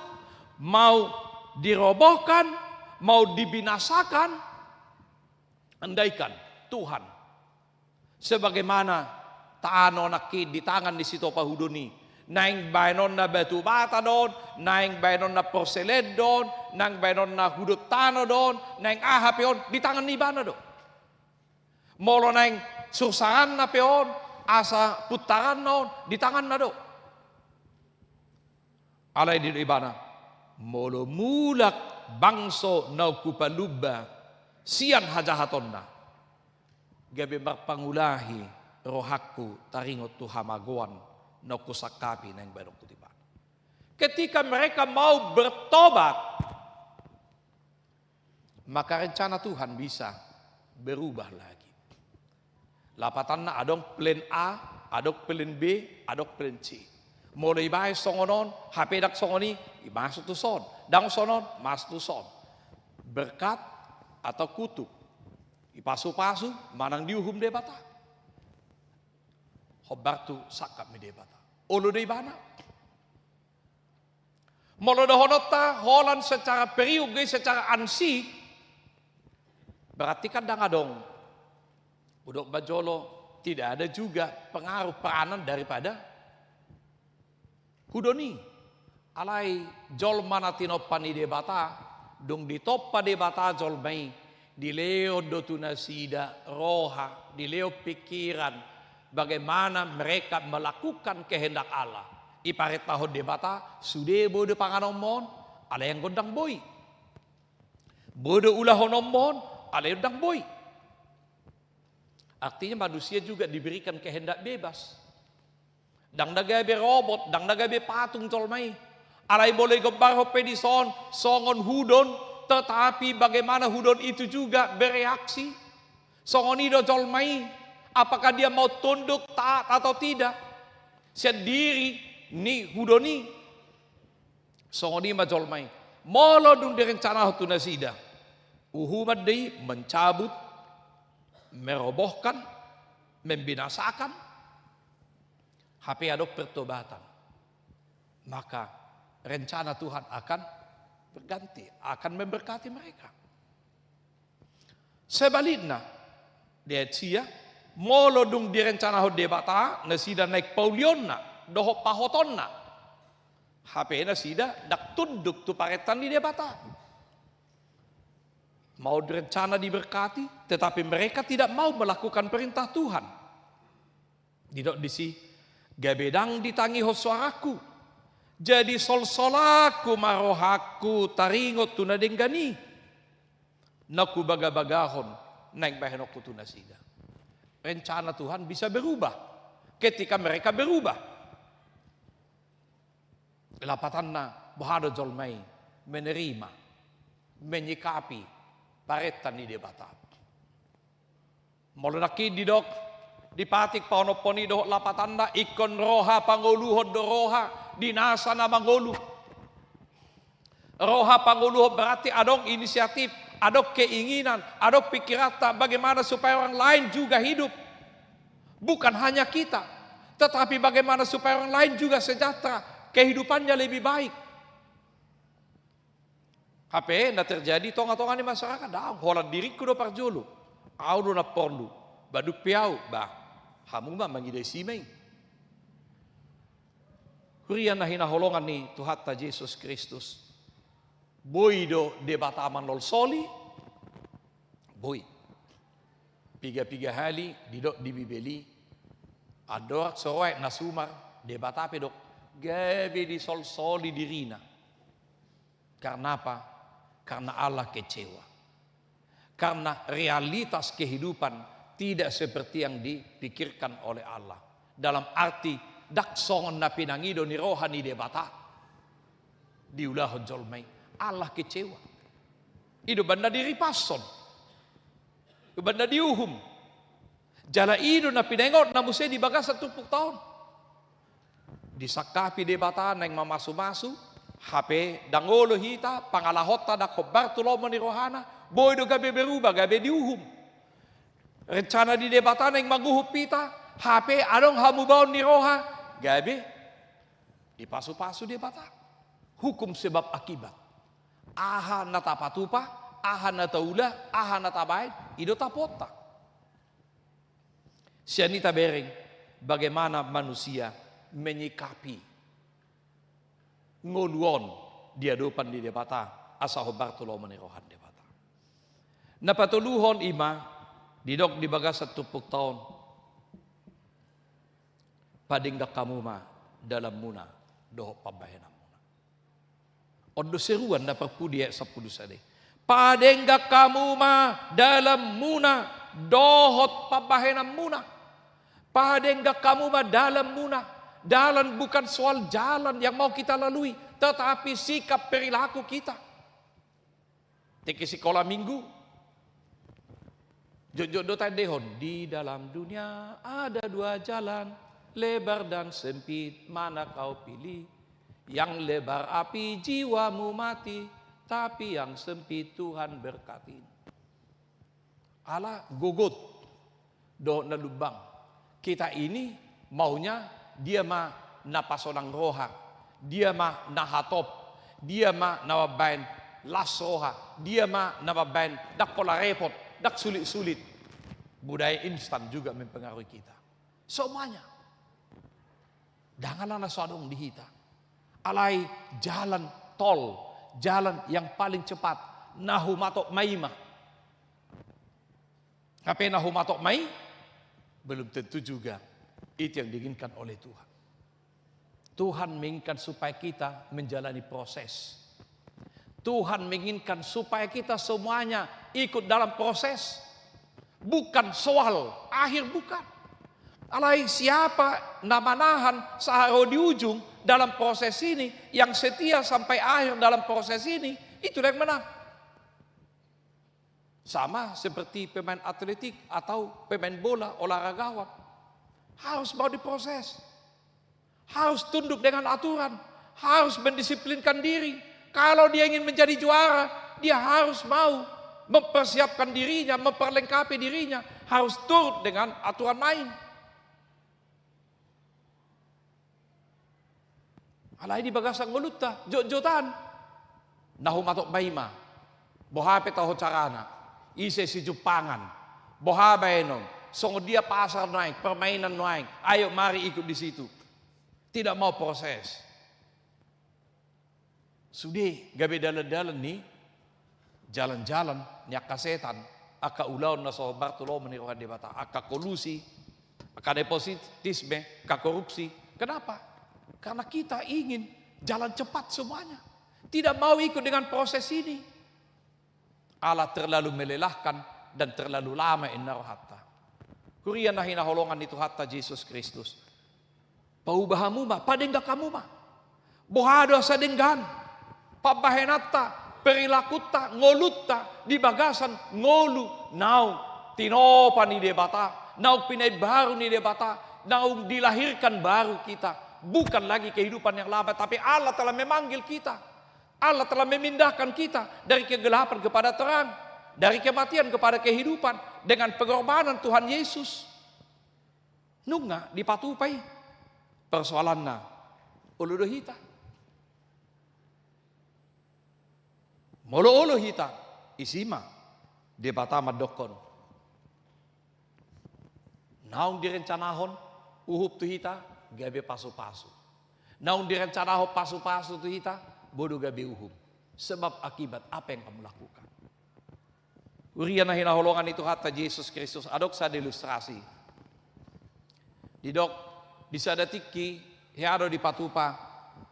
mau dirobohkan, mau dibinasakan, andaikan Tuhan, sebagaimana tano nangkin di tangan ni sitopahudon i, naeng baenonna batu bata do on, naeng baenonna porselen do on, naeng baenonna hudon tano do on, naeng aha pe on, di tangan ni ibana do. Molo naeng sursaranna pe on, asa puntaranna on, di tanganna do. Alai didok ibana, molo mulak bangso naung hupalumba sian hajahatonna, gabe marpangulahi rohangku taringot tu hamagoan naung husangkapi naeng baenonku tu ibana. Ketika mereka mau bertobat, maka rencana Tuhan bisa berubah lagi. Lapatanna adong plan A, adong plan B, adong plan C. Molo ibaen songon on, hape ndang songon i, masuk tu son. Ndang songon on, masuk tu son. Berkat atau kutuk. Dipasupasu, manang diuhum Debata. Hombar tu sangkap ni Debata. Olo do ibana. Molo dohononta holan secara periuk, ge secara ansih, berarti kan ndang adong. Hudok manjolo, tidak ada juga pengaruh peranan daripada hudon i. Alai jolma na tinompa ni Debata, dung ditompa Debata jolma i, dilehon do tu nasida roha, dilehon pikiran, bagaimana mereka melakukan kehendak Allah. Diparentahon Debata, sude boi do panganonmon, alai anggo ndang boi. Boi do ulahononmon, alai ndang boi. Artinya manusia juga diberikan kehendak bebas. Ndang na gabe robot, ndang na gabe patung jolma i. Alai molo digombarhon pe dison, songon hudon, tetapi bagaimana hudon itu juga bereaksi. Songon i do jolma i, apakah dia mau tunduk, taat atau tidak. Sian diri ni hudon i. Songon i ma jolma i. Molo dung direncanahon tu nasida uhuman do i, mencabut, merobohkan, membinasakan, hape adong pertobatan, maka rencana Tuhan akan berganti, akan memberkati mereka. Sebalikna, di ayat sia, molo dung direncanahon Debata nasida naeng paulionna dohot pahotonna, hape nasida ndang tunduk tu parenta ni Debata. Mau rencana diberkati, tetapi mereka tidak mau melakukan perintah Tuhan. Didok disi, gabe ndang ditangihon soarangku. Jadi solsolangku ma rohangku taringot tu na denggan i na hubagabagahon naeng bahenonku tu nasida. Rencana Tuhan bisa berubah ketika mereka berubah. Lapatanna, boha do jolma i menerima, menyikapi parenta ni Debata? Molo nangkin didok, dipatik pahonophon i dohot lapatanna, ingkon roha pangoluhon do roha di nasa na mangolu. Roha pangoluhon berarti adong inisiatif, adong keinginan, adong pikiranta bagaimana supaya orang lain juga hidup. Bukan hanya kita, tetapi bagaimana supaya orang lain juga sejahtera, kehidupannya lebih baik. Hape na terjadi tongatonga ni masyarakat, ndang, holan diringku do parjolo. Au do na porlu, ba dung pe au, ba hamu ma mangida isi ma i. Huria na hinaholongan ni Tuhanta Jesus Kristus, boi do Debata manolsoli? Boi. Piga-piga hali didok di Bibel i, andorang so ro aek na sumar, Debata pe dok gabe disolsoli dirina. Karena apa? Karena Allah kecewa. Karena realitas kehidupan tidak seperti yang dipikirkan oleh Allah. Dalam arti, ndang songon na pinangido ni roha ni Debata diulahon jolma i. Allah kecewa. I do umbahen na diripashon, umbahen na diuhum. Jala i do na pinaingot na muse di bagasan turpukta on. Disangkapi Debata naeng mamasumasu, hape ndang olo hita, pangalahonta ndang hombar tu lomo ni rohana, boi do gabe berubah, gabe diuhum. Rencana ni Debata naeng manguhum hita, hape adong hamubaon ni roha, gabe dipasupasu Debata. Hukum sebab akibat. Aha na tapatupa, aha na taula, aha na tabaen, i do tapuonta. Sian i tabereng bagaimana manusia menyikapi ngolu on di adopan ni Debata, asa hombar tu lomo ni roha ni Debata. Na patoluhon i ma didok di bagasan turpukta on, padenggan hamu ma dalanmuna dohot pambahenanmuna. On do seruan na parpudi ayat sampulu sada i. Padenggan hamu ma dalanmuna dohot pambahenanmuna. Padenggan hamu ma dalanmuna. Dalan bukan soal jalan yang mau kita lalui, tetapi sikap perilaku kita. Tingki sikola minggu, jotjot do taendehon, di dalam dunia ada dua jalan, lebar dan sempit, mana kau pilih? Yang lebar api jiwamu mati, tapi yang sempit Tuhan berkati. Ala gogot dohot na lumbang. Kita ini maunya dia ma na pasonang roha, dia ma na hatop, dia ma na mambaen las roha, dia ma na mambaen ndang pola repot, ndang sulit-sulit. Budaya instan juga mempengaruhi kita. Semuanya. Ndang ala na so adong di hita. Alai jalan tol, jalan yang paling cepat, na humatop ma i ma. Hape na humatop ma i, belum tentu juga itu yang diinginkan oleh Tuhan. Tuhan menginginkan supaya kita menjalani proses. Tuhan menginginkan supaya kita semuanya ikut dalam proses. Bukan soal akhir, bukan. Alai siapa na manahan sahat ro di ujung dalam proses ini, yang setia sampai akhir dalam proses ini, itu yang menang. Sama seperti pemain atletik atau pemain bola, olahragawan. Harus mau diproses. Harus tunduk dengan aturan. harus mendisiplinkan diri. Kalau dia ingin menjadi juara, dia harus mau mempersiapkan dirinya, memperlengkapi dirinya, harus turut dengan aturan main. Alai di bagasan ngolunta, jotjotan. Na humatop ma i ma. Boha pe taho carana. Ise sijumpangan. Boha baenon. Songon dia pasar nuaeng, permainan nuaeng. Ayo mari ikut di situ. Tidak mau proses. Sude gabe dalan-dalan ni jalan-jalan ni angka setan, angka ulaon na so hombar tu lomo ni roha ni Debata, angka kolusi, angka nepotisme, angka korupsi. Kenapa? Karena kita ingin jalan cepat semuanya. Tidak mau ikut dengan proses ini. Ala terlalu melelahkan dan terlalu lama inna rohanta. Huria na hinaholongan ni Tuhanta Jesus Kristus. Pauba hamu ma, padenggan hamu ma. Boha do asa denggan? Pambahenanta, perilakunta, ngolunta, di bagasan ngolu naung tinopa ni Debata, naung pinaimbaru ni Debata, naung dilahirkan baru kita. Bukan lagi kehidupan yang lama, tapi Allah telah memanggil kita. Allah telah memindahkan kita dari kegelapan kepada terang, dari kematian kepada kehidupan, dengan pengorbanan Tuhan Yesus. Nunga dipatupa i. Persoalanna, olo do hita? Molo olo hita, isi ma Debata mandokkon. Naung direncanahon uhum tu hita, gabe pasupasu. Naung direncanahon pasupasu tu hita, boi do gabe uhum. Sebab akibat apa yang kamu lakukan. Huria na hinaholongan ni Tuhanta Jesus Kristus, adong sada ilustrasi. Didok, di sada tingki, hea do dipatupa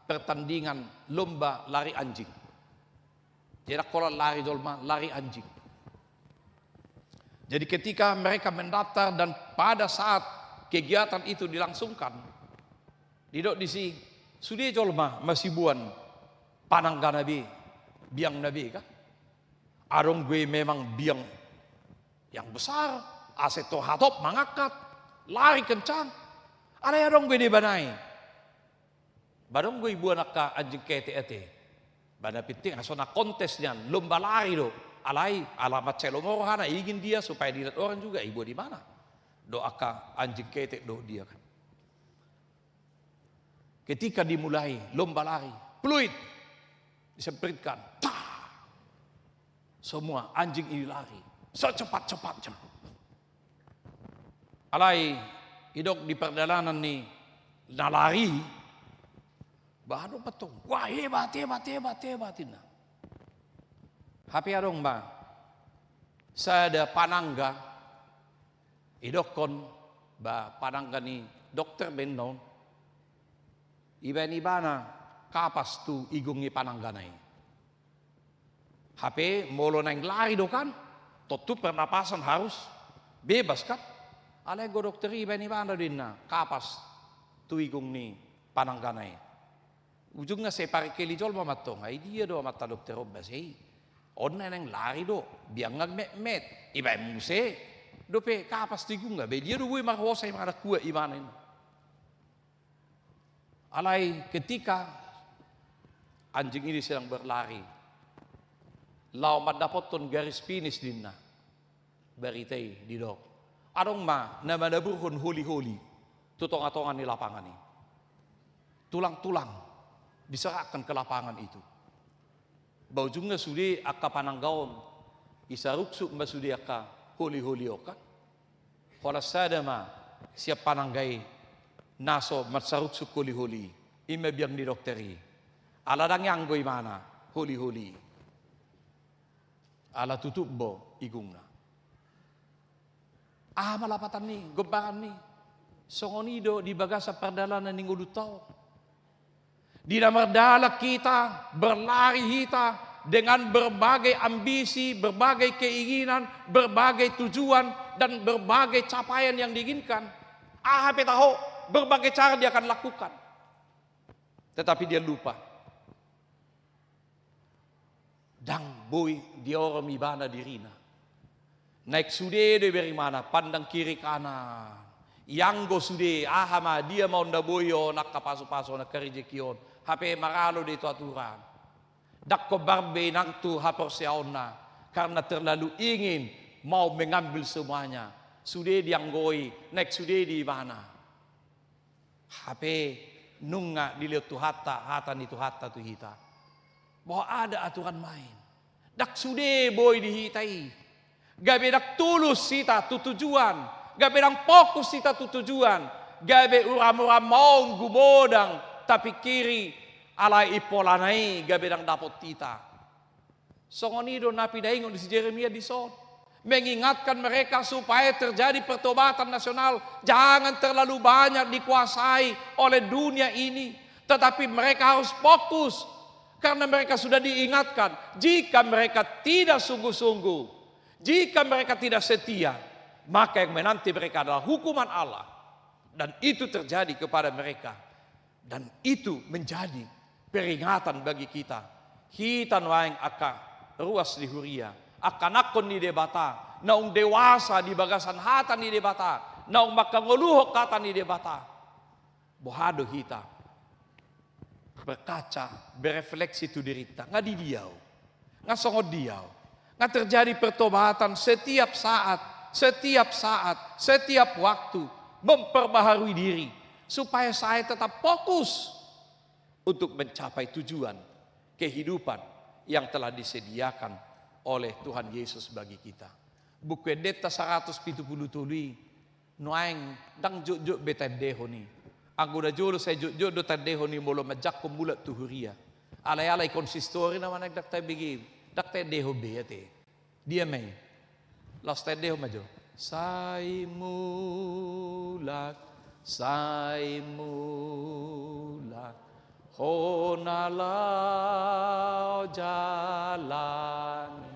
pertandingan lomba lari anjing. Jadi, holan lari jolma, lari anjing. Jadi, ketika mereka mendaftar dan pada saat kegiatan itu dilangsungkan, didok disi, sude jolma masiboan pananggana be, biangna be, kan? Adong do i memang biang yang besar, asa tu hatop mangangkat, lari kencang. Alai adong do i deba nai. Ba adong do i iboan angka anjing ketek ate. Ba na penting, asa na kontes nian, lomba lari do. Alai, ala mansai lomo rohana, ingin dia supaya dilihat orang juga, iboan ibana do angka anjing ketek dohot dia, kan. Ketika dimulai lomba lari, peluit disempritkan. Tah! Semua anjing ini lari secepat-cepatnya. Alai, didok di pardalanan ni na lari, ba adong ma tong, wah, hebat, hebat, hebat, hebat, ninna. Hape adong ma sada panangga, didokkon, ba panangga ni dokter be ninna on, dibaen ibana kapas tu igung ni pananggana i. Hape molo naeng lari do, kan, tontu pernapasan harus bebas, kan. Alai anggo dokter i, dibaen ibana do, ninna, kapas tu igung ni pananggana i. Ujungna sai parengkel ni jolma ma tong, ai dia do amanta dokter on, ba sai on naeng lari do, biang na metmet, dibaen muse dope kapas tu igungna, ba dia do boi marhosa, manang kuat ibana, ninna. Alai ketika anjing ini sedang berlari, laho mandapothon garis finish, ninna. Barita i didok, adong ma na manaburhon holi-holi tu tonga-tonga ni lapangan i. Tulang-tulang diserahkan ke lapangan itu. Ba ujungna sude angka panangga on, disaruksuk ma sude angka holi-holi on, kan. Holan sada ma sian panangga i na so mansaruksuk holi-holi i, ima biang ni dokter i. Ala ndang ianggo ibana holi-holi i. Ala tutup do igungna. Aha ma lapatan ni, gombaran ni? Songon i do di bagasan pardalanan ni ngolunta on. Di na mardalan hita, berlari hita dengan berbagai ambisi, berbagai keinginan, berbagai tujuan, dan berbagai capaian yang diinginkan. Aha pe taho, berbagai cara dia akan lakukan. Tetapi dia lupa. Ndang boi diorom ibana dirina. Naeng sude do iberimana, pandang kiri kanan. Ianggo sude, aha ma, dia ma on na boi on angka pasu-pasu on, angka rejeki on. Hape maralo do i tu aturan. Ndang hombar be inang tu haporseaonna, karena terlalu ingin mau mengambil semuanya. Sude dianggoi, naeng sude diibana. Hape nunga dilehon Tuhanta hata ni Tuhanta tu hita, bahwa ada aturan main. Ndang sude boi di hita i. Gabe ndang tulus hita tu tujuan, gabe ndang fokus hita tu tujuan, gabe uram-uram on gumodang tapingkiri, alai impolana i gabe ndang dapot hita. Songon i do na pinaingot ni si Jeremia dison, mengingatkan mereka supaya terjadi pertobatan nasional, jangan terlalu banyak dikuasai oleh dunia ini, tetapi mereka harus fokus, karena mereka sudah diingatkan, jika mereka tidak sungguh-sungguh, jika mereka tidak setia, maka yang menanti mereka adalah hukuman Allah, dan itu terjadi kepada mereka. Dan itu menjadi peringatan bagi kita. Hita nuaeng angka ruas ni huria, angka anakkon ni Debata, naung dewasa di bagasan hata ni Debata, naung mangkangoluhon hata ni Debata. Boha do hita berkaca, berefleksi tu dirinta, nga di dia au? Nga songon dia au? Nga terjadi pertobatan setiap saat, setiap saat, setiap waktu, memperbaharui diri, supaya saya tetap fokus untuk mencapai tujuan kehidupan yang telah disediakan oleh Tuhan Yesus bagi kita. Buku Endenta saratus pitu pulu tolu i, nuaeng ndang jotjot be taendehon i. Anggo na jolo sai jotjot do taendehon i molo manjangkon mulak tu huria. Alai-alai konsistori nama naeng ndang taendehon be, ndang taendehon be ate. Dia ma i? Laos taendehon ma jo. Sai mulak, sai mulak, hona laho jalang i.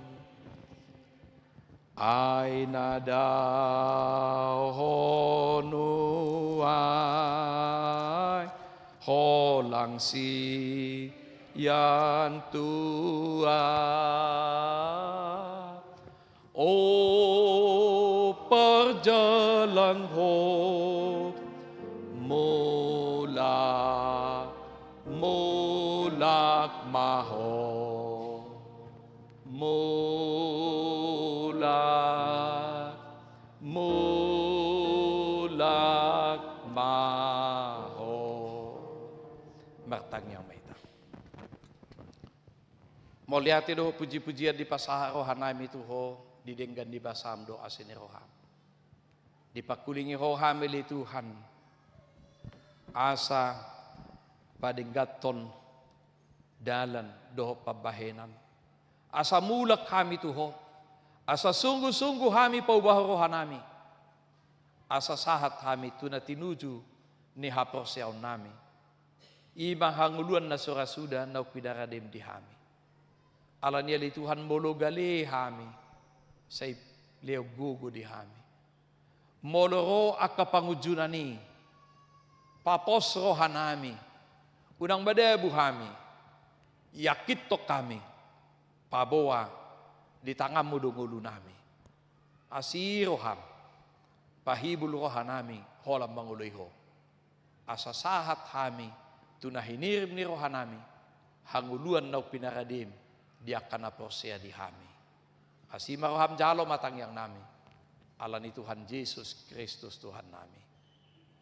Ai na daohon nuaeng holang sian tua. O parjalang ho, mulak, mulak ma ho. Mulak, mulak ma ho. Martangiang ma hita. Mauliate do puji-pujian dipasahat rohanami tu Ho, di denggan ni basam dohot asi ni roham. Dipangkulingi Ho hami ale Tuhan, asa padengganhon dalan dohot pambahenan, asa mulak hami tu Ho, asa sungguh-sungguh hami paubahon rohanami, asa sahat hami tu na tinuju ni haporseaonnami. I ma hangoluan na so ra suda naung pinaradem di hami. Alani i ale Tuhan, molo gale hami, sai lehon gogo di hami. Molo ro angka pangunjunan i, papos rohanami, unang madabu hami, iangkithon hami, paboa di tanganmu do ngolunami. Asi roham, pahibul rohanami holan mangoloi Ho. Asa sahat hami tu na hinirim ni rohanami, hangoluan naung pinaradem di angka na porsea di hami. Asi ma roham, jalo ma tangiangnami, alani Tuhan Jesus Kristus Tuhannami.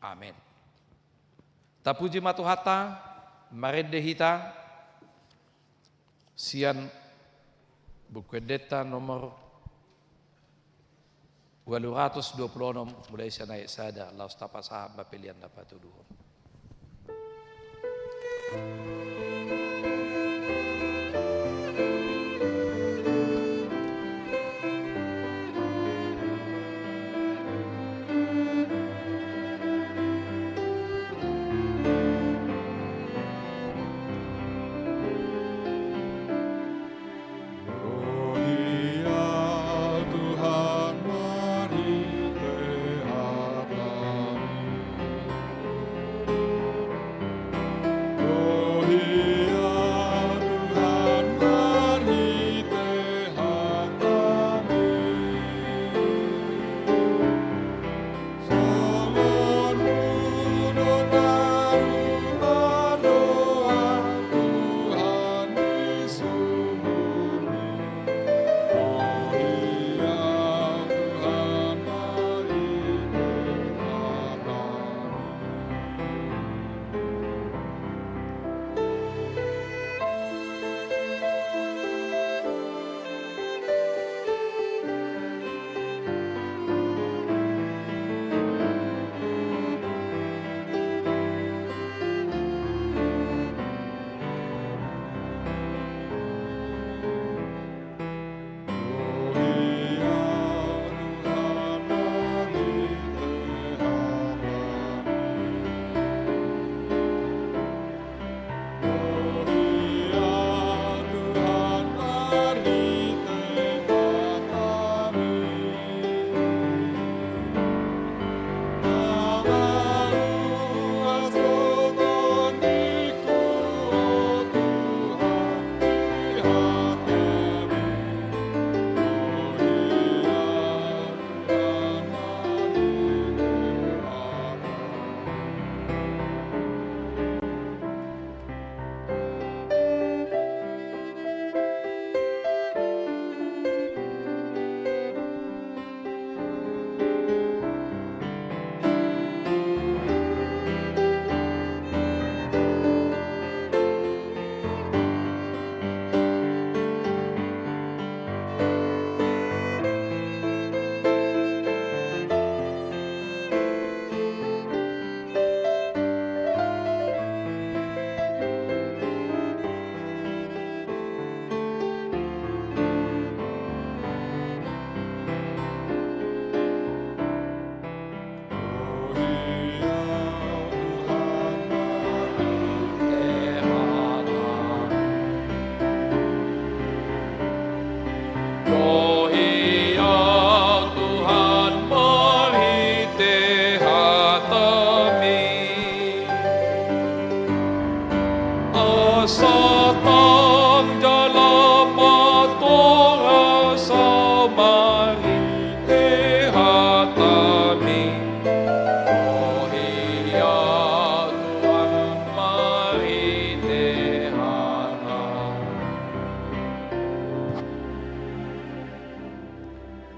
Amen. Tapuji ma Tuhanta, marende hita sian Buku Endenta nomor ualu ratus dua pulu onom, mulai sian ayat sada, laos tapasahat ma pelean na patoluhon.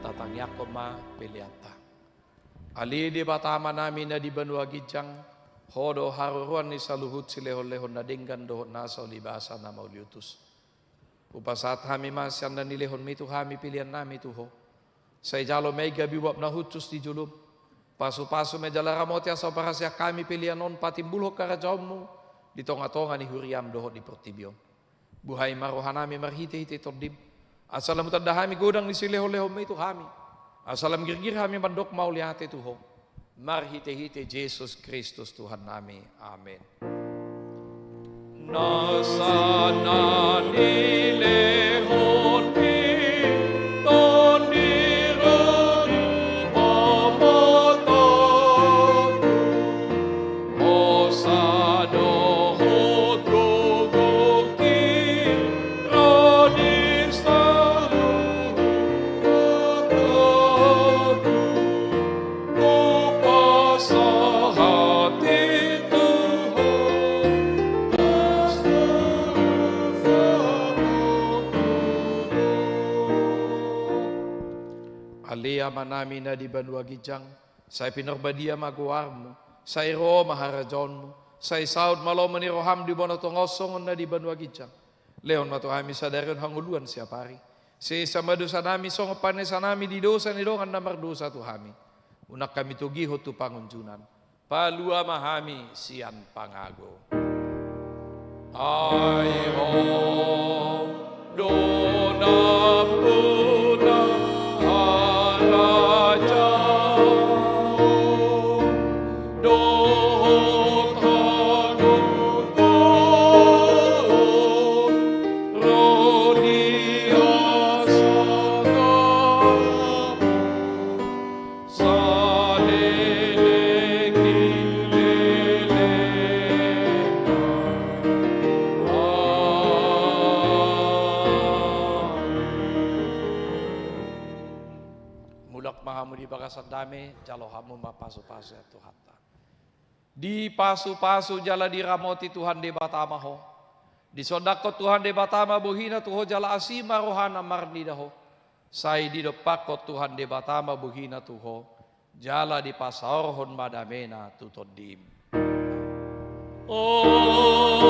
Tatangiangkon ma peleanta. Ale Debata Amanami na di banua ginjang, Ho do haroroan ni saluhut silehonlehon na denggan dohot nasa ulibasa na mauliutus. Hupasahat hami ma sian na nilehonmi tu hami peleannami tu Ho. Sai jalo ma i gabe uap na hushus di jolom. Pasupasu ma i jala ramoti asa huparhaseang hami pelean on patimbulhon harajaonmu di tongatonga ni huriam dohot di portibi on. Buhai ma rohanami marhitehite Tondim, asa lam hutanda hami godang ni silehonlehonmi tu hami, asa lam girgir hami mandok mauliate tu Ho. Marhitehite Jesus Kristus Tuhannami. Amen. Nasa na nilehonmi Tondi ro di pamata, hosa dohot gogongki ro di saluhut hataku. Hupasahat i tu Ho, saluhut sahathu. Ale Amanami na di banua ginjang, sai pinarbadia ma goarmu, sai ro ma harajaonmu, sai saut ma lomo ni roham di bona tonga on songon na di banua ginjang. Lehon ma tu hami sadari on hangoluan siapari. Sesa ma dosanami songon panesanami di dosa ni dongan na mardosa tu hami. Unang hami togihon tu pangunjunan. Palua ma hami sian pangago. Ai Ho do nampuna harajaon dohot hagogoon ro di hasangapon saleleng ni lelengna. Amen. Mulak ma hamu di bagasan dame, jalo hamu ma pasupasu sian Tuhanta. Dipasupasu jala diramoti Tuhan Debata ma ho. Disondangkon Tuhan Debata ma bohina tu ho jala asi ma rohana marnida ho. Sai didompakkon Tuhan Debata ma bohina tu ho, jala dipasaorhon ma damena tu tondim. Amen.